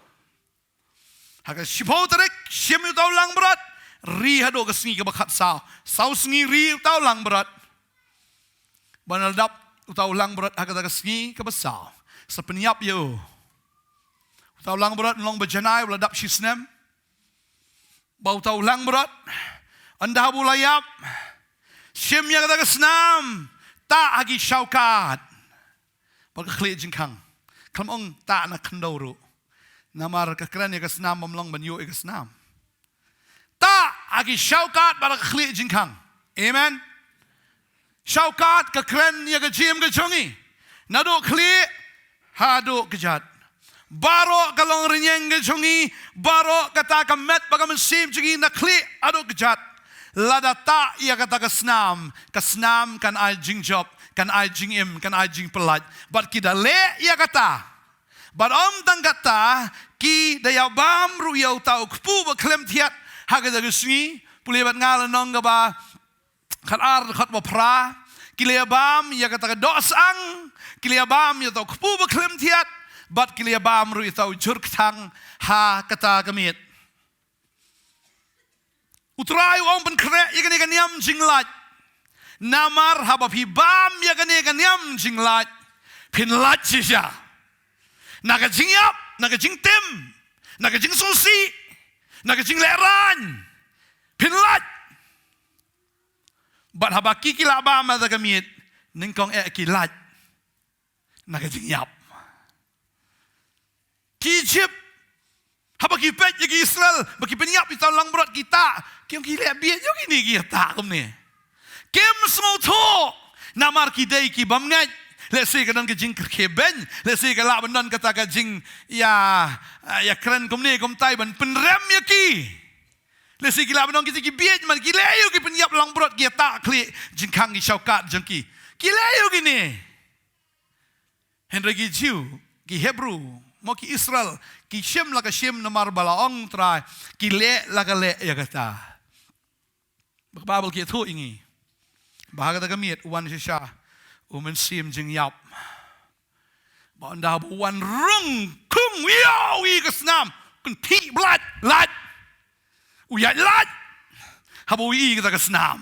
Ha ka shiphew tarik, shim ïa uta u langbrot, ri haduh ka sngi kaba khatsaw. Saw sngi ri ïa uta u langbrot. Bad la dap uta u langbrot ha kata ka sngi kaba saw, sa pynïap ïa u. Uta u langbrot un long ba janai, u la dap shi snem. Bad uta u langbrot, ynda haba u la ïap, shim ïa kata ka snam, tah ha ki shawkat. Bad ka khlieh jingkhang. Khlem ong tah na khyndew ruh. Namar ka kren ïa ka snam bym long ban ïuh ïa ka snam. Tah ha ki shawkat bad ka khlieh jingkhang. Amen. Shawkat ka kren ïa ka jingim ka jong ngi. Naduh khlieh haduh kjat. Baroh ka longrynïeng ka jong ngi, baroh kata ka met bad ka mynsiem jong ngi na khlieh haduh kjat. Lada tah ïa kata ka snam, ka snam kan ai jingjop, kan ai jingim, kan ai jingpyllait. Bad ki da leh ïa kata. Bad ym tang kata, ki da ïabam ruh ïa uta u kpu ba khlem thiat ha kata ka sngi, pule bad nga lynnong kaba khatar dkhot ba phra, ki la ïabam ïa kata ka doh syang, ki la ïabam ïa uta u kpu ba khlem thiat, bad ki la ïabam ruh ïa uta u jhur kthang ha kata ka miet. U Trai u ong pynkhreh ïa kane ka niam jinglait. Namar haba phi bam ïa kane ka niam jinglait, phin lait shisha. Na ka jingïap, na ka jingtim, na ka jingsngewsih, na ka jinglehrain, phin lait. Bad haba ki ki la bam ïa kata ka miet, nyngkong eh ki lait na ka jingïap. Ki Ijipt, haba ki peit ïa ki Israel ba ki pynïap ïa uta u langbrot, ki tah, ki ong, ki leh bieit ïa kine, ki tah kumne. Kim sngewthuh, namar ki dei ki bym ngeit. Lehse ka don ka jingkyrkhu beiñ, lehse ka lah ban don kata ka jing, ïa, ïa kren kumne kumtai ban pynrem ïa ki. Lehse ki lah ban ong kita ki bieit man, ki leh ïa u, ki pynïap langbrot, ki tah khlieh jingkhang ki shawkat jong ki. Ki leh ïa u kine. Hynrei ki Jiw, ki Hebru, mo ki Israel, ki shim la ka shim namar ba la ong Trai, ki leh la ka leh ïa kata. Ba ka Baibl ka ïathuh ïa ngi. Ba ha kata ka miet u wan shisha u Mynsiem Jingïap. Ba ynda ba u wan rung khung, u ïoh, u ïohi ka snam. Kynthih ba lait, lait. U ïaid lait. Haba u ïohi kata ka snam.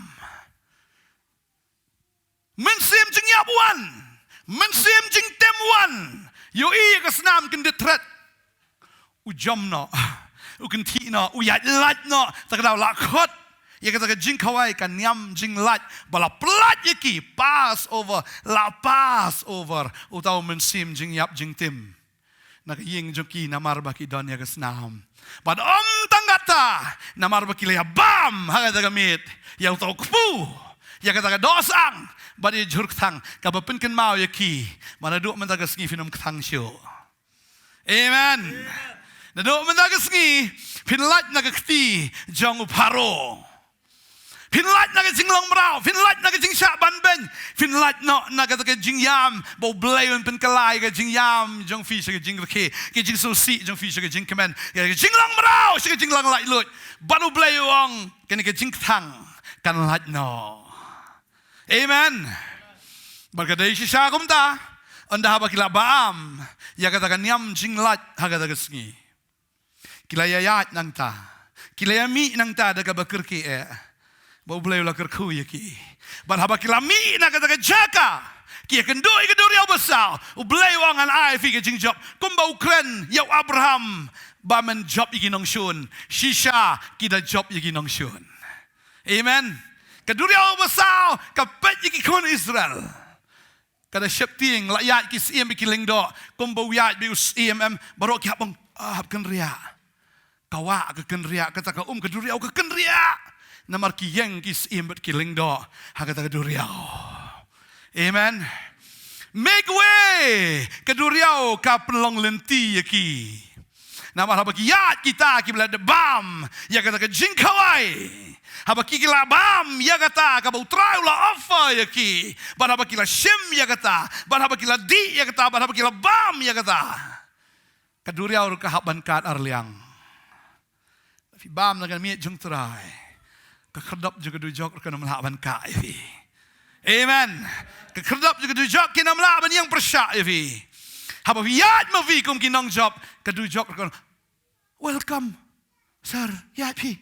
Mynsiem Jingïap wan. Mynsiem Jingtim wan. U ïohi ka snam kyndit thret. U jam noh. U kynthih noh. U ïaid lait noh. Te ka dei la khot ïa kata ka jingkhawai ka niam jinglait. Ba la pyllait ïa ki. Pass over. La pass over. Uta u Mynsiem Jingïap Jingtim na ka ïing jong ki namar ba ki don ïa ka snam. Bad ym tang kata, namar ba ki la ïa bam ha kata ka miet ïa uta u kpu, ïa kata ka dohsang, bad ïa jhur kthang, kaba pynkynmaw ïa ki ba naduh mynta ka sngi phin ym kthang shuh. Amen. Naduh mynta ka sngi phin lait na ka kti jong u Pharaoh. Phin lait na ka jinglong mraw, phin lait na ka jingshah banbeiñ, phin lait noh na kata ka jingïam ba U Blei un pynkylla ïa ka jingïam jong phi sha ka jingrkhie, ka jingsngewsih jong phi sha ka jingkmen, ïa ka jinglong mraw sha ka jinglong laitluid. Bad U Blei u ong kane ka jingkthang kan lait noh. Amen. Bad ka dei shisha kumta, ynda haba ki la bam ïa kata ka niam jinglait ha kata ka sngi. Ki la ïaid nangta. Ki la ïamih nangta da kaba kyrkieh. Ba U Blei u la kyrkhu ïa ki. Bad haba ki la mih na kata ka jaka, ki ïakynduh ïa ka duriaw basaw. U Blei u ong ngan ai ïa phi ka jingjop. Kumba u kren ïa u Abraham ba men jop ïa ki nongshun. Shisha ki da jop ïa ki nongshun. Amen. Ka duriaw basaw ka peit ïa ki khun Israel. Ka da sheptieng, la ïaid ki syiem bad ki lyngdoh, kumba u ïaid bad u syiem em, baroh ki hap ong, ah, hap kynriah. Ka wah ka kynriah, kata ka um ka duriaw ka kynriah. Namar ki ïeng ki syiem bad ki lyngdoh ha kata ka duriaw. Amen. Make way, ka duriaw ka pynlong lynti ïa ki. Namar haba ki ïaid kita kiba la dep bam ïa kata ka jingkhawai. Haba ki, ki la bam ïa kata kaba U Trai u la offer ïa ki. Bad haba ki la shim ïa kata, bad haba ki la dih ïa kata, bad haba ki la bam ïa kata, ka duriaw ruh ka hap ban kad arliang. Phi bam na ka miet jong U Trai, ka khyrdop jong ka dujok ruh kan ym lah ban kah ïa phi. Amen. Ka khyrdop jong ka dujok kin ym lah ban ïeng pyrshah ïa phi. Haba phi ïaid ma phi kum ki nongjop, ka dujok ruh kan, welcome sir, ïaid phi.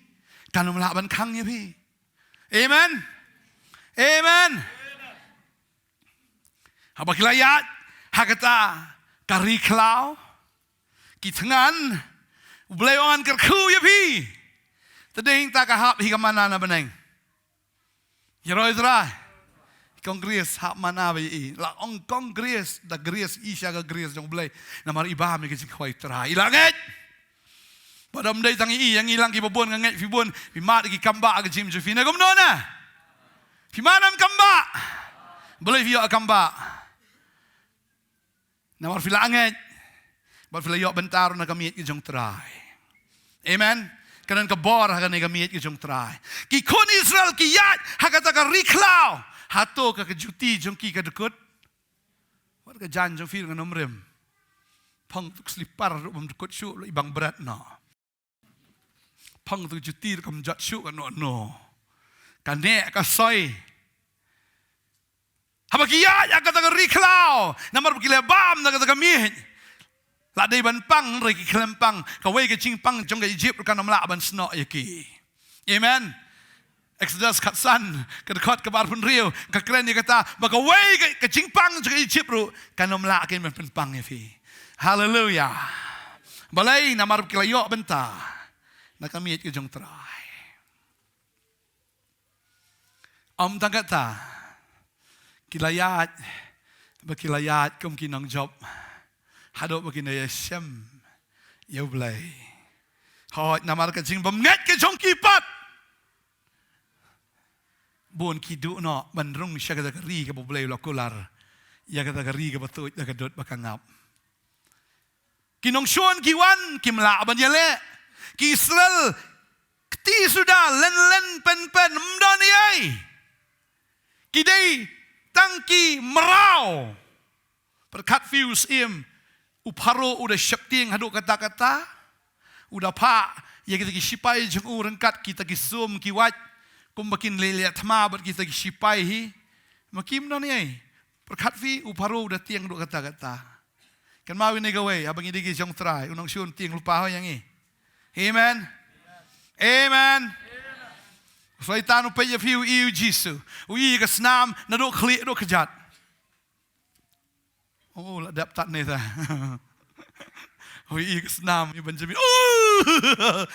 Kan ym lah ban khang ïa phi. Amen. Amen. Haba ki la ïaid ha kata ka ri khlaw, ki thngan, U Blei u ong ngan kyrkhu ïa phi. Te dei hangta ka hap hi ka manna na bneng. Ïaroh ïa U Trai. Kong Grace hap manna ba ïa i. La ong Kong Grace, da Grace i sha ka grace jong U Blei. Namar i bam ïa ka jingkhawai U Trai. I la ngeit. Bad ym dei tang ïa i, ïa ngi lang kiba bun nga ngeit phi bun. Phi mad ïa ki kambah ha ka jingim jong phi, ne kumno ne? Phi mad ïa ki kambah. Balei phi ïoh kambah? Namar phi la ngeit. Bad phi la ïoh bynta ruh na ka miet ka jong U Trai. Amen. Ka don ka bor ha kane ka miet ka jong U Trai. Ki khun Israel ki ïaid ha kata ka ri khlaw. Hato ka, ka juti jong ki ka dkut? Wat ka jaiñ jong phi ruh ngan ym rim. Phong tu ka slipar ruh bym dkut shuh, la i bang bret noh. Phong tu ka juti ruh kam jot shuh kano kano. Ka neh ka soi. Haba ki ïaid ha kata ka ri khlaw, namar ba ki la bam na kata ka miet. La dei ban pang, hynrei ki khlem pang. Kawei ka jingpang jong ka Ijipt ruh kan ym lah ban snoh ïa ki. Amen. Exodus khatsan, ka dkhot kaba arphew hynriew, ka kren ïa kata, ba kawei ka, ka jingpang jong ka Ijipt ruh kan ym lah kein ban pynpang ïa phi. Haleluia. Balei? Namar ba ki la ïoh bynta na ka miet ka jong U Trai. Ym tang kata, ki la ïaid, ba ki la ïaid kum ki nongjop, haduh ba kin da ïashem ïa U Blei. Hooid, namar ka jingbymngeit ka jong ki pat, bun ki duh noh ban rung sha kata ka ri kaba U Blei u la kular, ïa kata ka ri kaba tuid da ka dud bad ka ngap. Ki nongshun ki wan, kim lah ban ïaleh. Ki Israel, kti suda, len len pen pen, ym don ei ei. Ki dei tang ki mraw. Pyrkhat phi u syiem, u Pharaoh u da sheptieng haduh katta katta. U da phah ïa kita ki shipai jong u ryngkat kita ki sum ki wait. Kumba kin leh leh thma bad kita ki shipai hi. Ma kim don ei. Pyrkhat phi u Pharaoh u da tieng haduh katta katta. Kynmaw ïa kane kawei, haba ngi dei ki jong Trai, u nongshun tieng lypa ho ïa ngi. Amen. Amen. U Soitan u peit ïa phi u i u Jisu. U i ka snam naduh khlieh haduh kjat. Oh, la dep tat ne ta. Hoi i ka snam i Benjamin. Oh!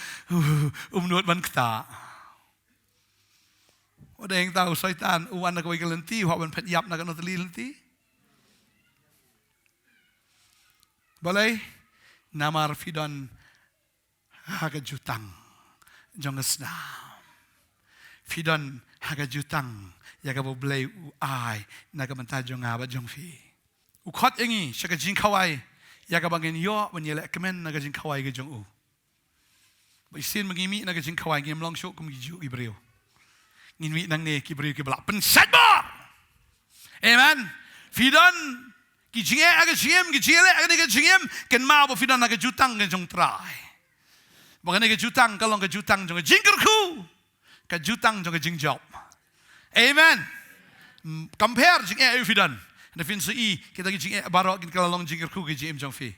Um nud ban kta. Wa dang ta u Soitan u wan na kawei ka lynti, u hap ban phet ïap na kano tylli lynti. Balei? Namar phi don ha ka jutang jong ka snam. Phi don ha ka jutang ïa kaba U Blei u ai na ka bynta jong nga bad jong phi. U khot ïa ngi sha ka jingkhawai ïa kaba ngin ïoh ban ïaleh kmen na ka jingkhawai ka jong u. Ba shisien ba ngi mih na ka jingkhawai ngim long shuh kum ki juh ki briew. Ngin mih nangne ki briew kiba la pynshait bor. Amen. Phi don ki jingeh ha ka jingim, ki jingeh ha kane ka jingim, kynmaw ba phi don ha ka jutang ka jong Trai. Ba kane ka jutang ka long ka jutang jong ka jingkyrkhu, ka jutang jong ka jingjop. Amen. Mm, compare jingeh aïu phi don. Hynda phin sa i kita ki jingeh baroh kin kylla long jingkyrkhu ka jingim jong phi.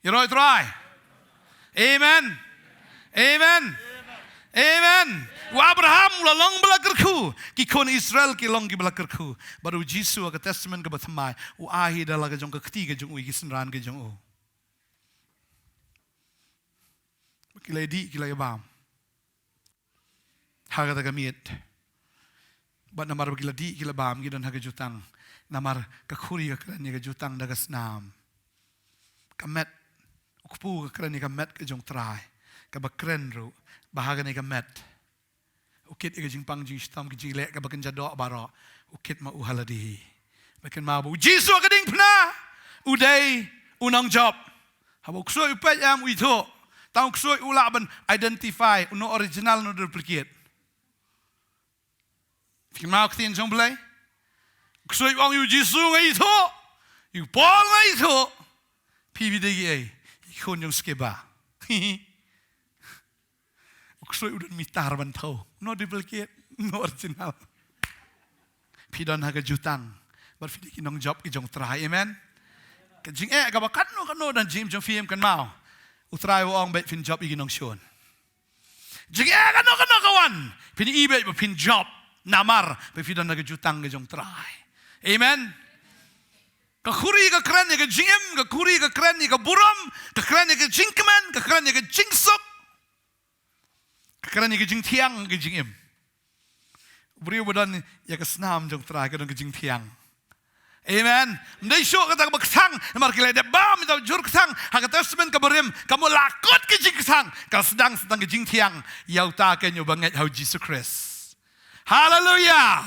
Ïaroh Trai. Amen. Amen. Amen. U Abraham u la long ba la kyrkhu. Ki khun Israel ki long kiba la kyrkhu. Bad u Jisu ha ka testament kaba thymmai u ai hi da la ka jong ka kti ka jong u ïa ki synran ka jong u. Ba ki la dih ki la ïa bam ha kata ka miet. Bad namar ba ki la dih ki la bam ngi don ha ka jutang. Namar ka khuri ka kren ïa ka jutang da ka snam. Ka met, u kpu ka kren ïa ka met ka jong Trai. Kaba kren ruh ba ha kane ka met u kit ïa ka jingpang jingshitom ka jingleh kaba kynja doh baroh. U kit ma u ha lade hi. Ba kynmaw ba u Jisu ha ka diengphna u dei u nongjop. Haba u ksuid u peit em u ithuh. Tang u ksuid u lah ban identify u, no original no duplicate. Phi kynmaw ka ktien jong U Blei? U ksuid u ong ïa u Jisu nga ithuh, ïa u Paul nga ithuh. Phi phi dei kiei? Ki khun jong Skeva. U ksuid u don mitar ban thew. No duplicate, no original. Phi don ha ka jutang bad phi dei ki nongjop ki jong Trai. Amen. Ka jingeh kaba katno katno don jingim jong phi em kynmaw. U Trai u ong beit phin jop ïa ki nongshun. Jingeh kano kano ka wan, phin i beit ba phin jop. Namar ba phi don ha ka jutang ka jong Trai. Amen. Ka khuri ka kren ïa ka jingim, ka khuri ka kren ïa ka burom, ka kren ïa ka jingkmen, ka kren ïa ka jingsuk, ka kren ïa ka jingthiang ka jingim. U briew ba don ïa ka snam jong Trai ka don ka jingthiang. Amen. Ym dei shuh kata kaba kthang, namar ki la dep bam ïa uta u jhur kthang ha ka testament kaba rim, ka mut la kut ka jingkthang, ka sdang sdang ka jingthiang ïa uta keiñ uba ngeit ha u Jisu Khrist. Haleluia.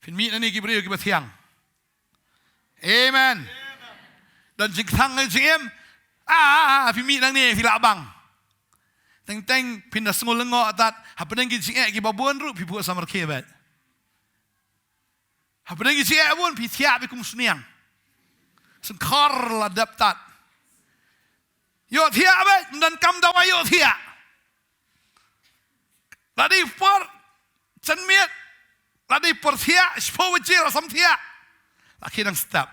Phin mih nangne ki briew kiba thiang. Amen. Don jingkthang ka jingim. Ah, ah, ah, phi mih nangne phi lah bang. Teng teng phin da sngew lyngngoh tat, hapdeng ki jingeh kiba bun ruh phi buh samrkhie beit. Hapdeng ki jingeh bun phi thiah beit kum sniang. Sngewkhor la dep tat. Ïoh thiah beit, ym don kam dawai ïoh thiah. La dei por janmiet, la dei por thiah, shiphew baje la sam thiah. La khie dang step.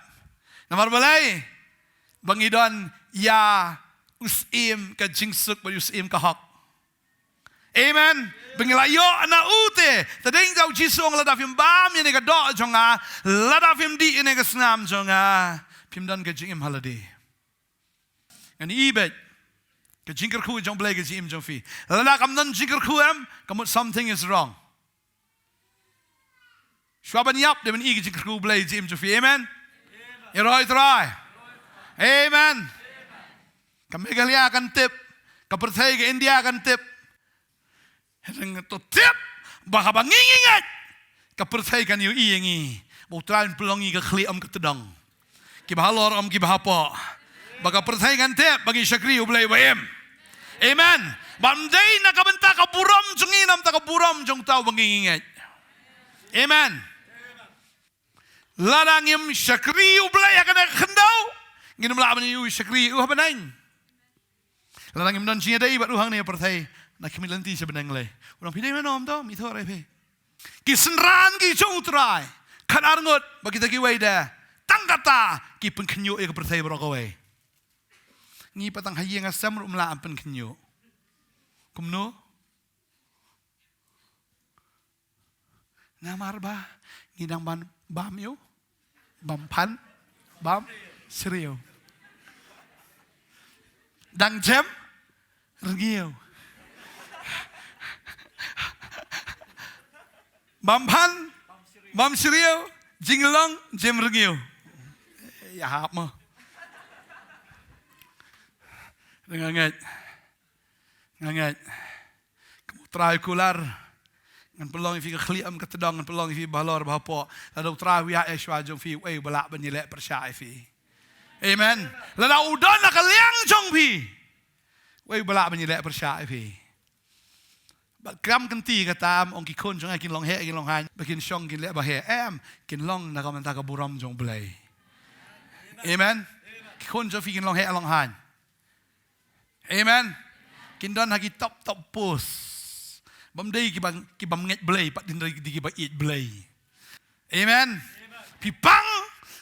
Namar balei? Ba ngi don ïa u Syiem ka jingsuk bad u Syiem ka hok. Amen. Ba ngi la ïoh na u te. Te dei ïa u Jisu u ong lada phim bam ïa kane ka doh jong nga, lada phim dih ïa kane ka snam jong nga, phim don ka jingim ha lade. Ngan i beit ka jingkyrkhu jong U Blei ka jingim jong phi. Lada kam don jingkyrkhu em, ka mut something is wrong. Shuwa ban ïap dei ban i ka jingkyrkhu U Blei ka jingim jong phi. Amen. Ïaroh Trai. Amen. Ka Meghalaya kan tip, ka pyrthei ka India kan tip. Hynrei to tip ba haba ngi ngi ngeit, ka pyrthei kan ïohi ïa ngi ba U Trai un pynlong ïa ngi ka khlieh ym ka tdong, kiba halor ym kiba hapoh, ba ka pyrthei kan tip ba ngi shakri U Blei ba im. Amen. Ba ym dei na ka bynta ka burom jong ngi, na ka bynta ka burom jong uta uba ngi ngi ngeit. Amen. Lada ngim shakri U Blei ha kane ka khyndew, ngin ym lah ban ïoh shakri ïa u ha bneng. Lada ngim don jingïadei bad u hangne ha pyrthei, Na khmih lynti sha bneng lei. U ong phi dei mano to, mi thor ai phi. Ki synran ki jong U Trai. Khatar ngut, bad kita kiwei de. Tang kata, ki pynkhynñiuh ïa ka pyrthei baroh kawei. Ngi pat tang ha ïing ha sem ruh ym lah ban pynkhynñiuh. Kumno? Namar ba ngi dang ban bam ïew, bam phan, bam syriew. Dang jem rngiew. Bam phan, bam syriew, jinglong jem rngiew. Ïa hap mo. Nga ngeit. Nga ngeit. Kum U Trai u kular. Ngan pynlong ïa phi ka khlieh em ka tdong, ngan pynlong ïa phi bahalor bahapoh. Lada U Trai u ïaid shuwa jong phi, uei uba lah ban ïaleh pyrshah ïa phi. Amen. Lada u don ha ka liang jong phi, uei uba lah ban ïaleh pyrshah ïa phi. Bad kam kynti kata em, ong ki khun jong nga kin long heh, kin long haiñ, ba kin shong kin leh ba heh. Em, kin long na ka bynta ka burom jong U Blei. Amen. Ki khun jong phi kin long heh long haiñ. Amen. Kin don ha ki top top post. Bym dei kiba, kiba ngeit Blei, pat kin dei kiba ïeit Blei. Amen. Phi pang,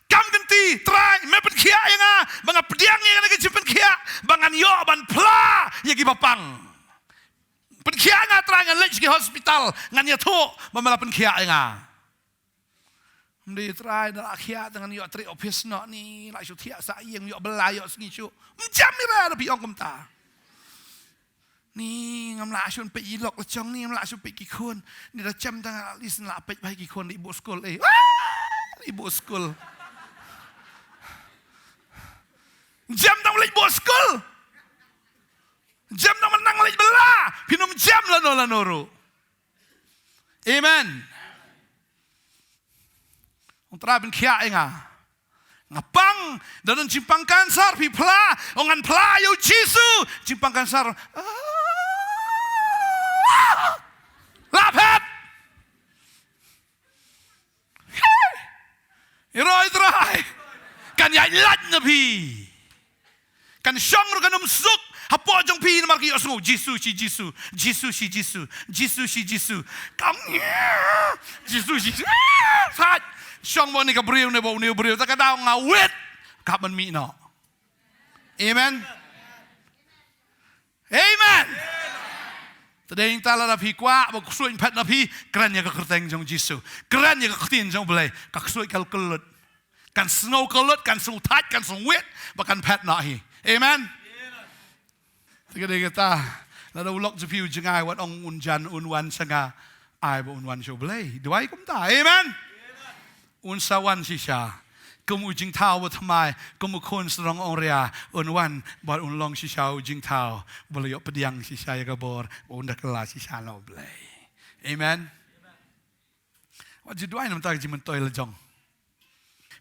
kam kynti, Trai, me pynkhiah ïa nga, ba nga pdiang ïa nga na ka jingpynkhiah, ba ngan ïoh ban phla ïa kiba pang. Pynkhiah ïa nga Trai, ngan leit sha ki hospital, ngan ïathuh ba me la pynkhiah ïa nga. Ym dei Trai, da la khiah te ngan ïoh trei office noh ni, la shu thiah sa ïing, ïoh bylla ïoh sngi shuh. Ym jam ïa re da phi ong kumta. Ni ngam lah shu peit ïa i lok la jong ni, ngam lah shu peit ki khun. Ni da jem tang at least la peit bha ïa ki khun, da i buh skul eh. Ah, da i buh skul. Jem tang leit buh skul. Jem tang nang leit bylla. Phin ym jem lano lano ruh. Amen. Ong Trai pynkhiah ïa nga. Nga pang, da don jingpang kansar phi phla, ong ngan phla ïa u Jisu, jingpang kansar. Ah! La phet. Ïaroh ïa Trai. Kan ïaid lait na phi. Kan shong ruh kan ym suk hapoh jong phi namar ki ïohsngew Jisu shi Jisu, Jisu shi Jisu, Jisu shi Jisu. Kam Jisu shi Jisu. Sat. Shong ba une ka briew ne ba une u briew, ta ka daw nga wit. Ka ban mih noh. Amen. Amen. Te dei nangta lada phi kwah ba ksuid phet na phi, kren ïa ka kyrteng jong Jisu. Kren ïa ka ktien jong U Blei, ka ksuid ka kyllut. Kan sngew kyllut, kan sngew thait, kan sngew wit, ba kan phet noh hi. Amen. Te ka dei kata, lada u lok jong phi u jngai wat ong un jan un wan sha nga, ai ba un wan sha U Blei. Duwai kumta. Amen. Un sa wan shisha. Kum u jingthaw ba thymmai, kum u khun sdang ong ria, un wan, bad un long shisha u jingthaw, ba la ïoh pdiang shisha ïa ka bor, ba un da kylla shisha na U Blei. Amen. Wat ju duwai na bynta ka jingmyntoi la jong.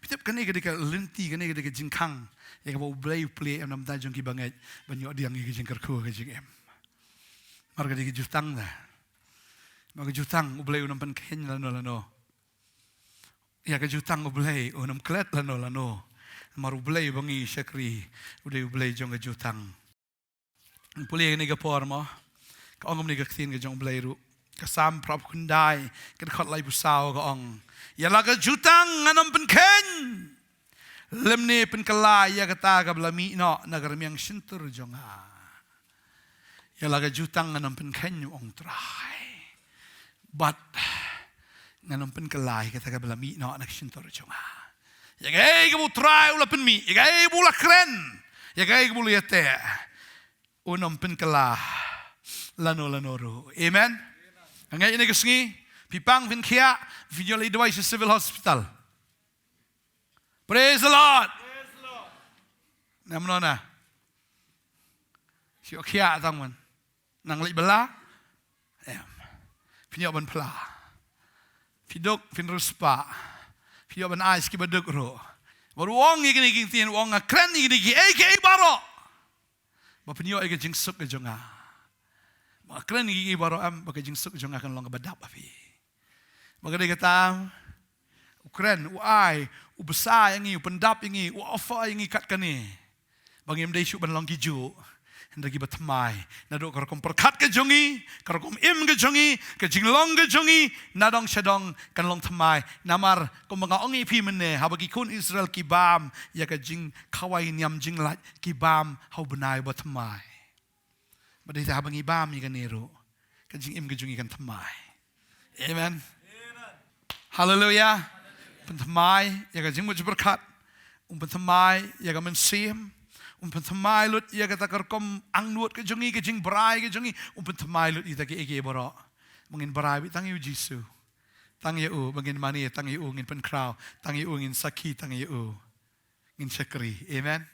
Phi tip kane ka dei ka lynti, kane ka dei ka jingkhang, ïa kaba U Blei u plie em na bynta jong ki bangeit, ban ïoh pdiang ïa ka jingkyrkhu ka jingim. Mar ka dei ka jutang da. Mar ka jutang U Blei un ym pynkheiñ lano lano. Ïa ka jutang U Blei un ym klet lano lano. Namar U Blei ba ngi shakri, u dei U Blei jong ka jutang. Pule kane ka por mo. Ka ong kumne ka ktien ka jong U Blei ruh. Ka Salm phra phew khyndai, ka dkhot laiphew saw ka ong. Ïa la ka jutang ngan ym pynkheiñ. Lymne pynkylla ïa kata kaba la mih noh na ka rmiang shyntur jong nga. Ïa la ka jutang ngan ym pynkheiñ, u ong Trai. Bad ngan ym pynkylla ïa kata kaba la mih noh na ka shyntur jong nga. Ïa kaei kaba u Trai u la pynmih, ïa kaei ba u la kren, ïa kaei kaba u la ïateh, un ym pynkylla lano lano ruh. Amen. Nga ngeit ïa kane ka sngi phi pang, phin khiah, phin ïoh leit duwai sha Civil Hospital. Praise the Lord. Na mano na? Shu khiah tang man. Nang leit bylla. Em. Phin ïoh ban phla. Phi duk, phin riewspah. Phi ïoh ban ai sha kiba duk ruh. Bad u ong ïa kine ki ktien, u ong nga kren ïa kine kiei kiei baroh. Ba phin ïoh ïa ka jingsuk ka jong nga. Ba kren ïa kiei baroh em, ba ka jingsuk jong nga kan long kaba dap ha phi. Ba ka dei kata, u kren, u ai, u bsa ïa ngi, u pyndap ïa ngi, u offer ïa ngi kat kane. Ba ngim dei shuh ban long ki juh. Ngi da ki ba thymmai. Naduh ka rukom pyrkhat ka jong ngi, ka rukom im ka jong ngi, ka jinglong ka jong ngi, nadong shadong kan long thymmai. Namar kumba nga ong ïa phi mynne, haba ki khun Israel ki bam ïa ka jingkhawai niam jinglait, ki bam ha u bnai ba thymmai. Bad haba ngi bam ïa kane ruh, ka jingim ka jong ngi kan thymmai. Amen. Haleluya. Pynthymmai ïa ka jingmut jingpyrkhat. Um pynthymmai ïa ka mynsiem. Um pynthymmai lut ïa kata ka rukom angnud ka jong ngi, ka jingbrai ka jong ngi. Um pynthymmai lut ïa kita kiei kiei baroh. Ba ngin brai beit tang ïa u Jisu. Tang ïa u, ba ngin mane tang ïa u, ngin pynkhraw tang ïa u, ngin sakhi tang ïa u. Ngin shakri. Amen.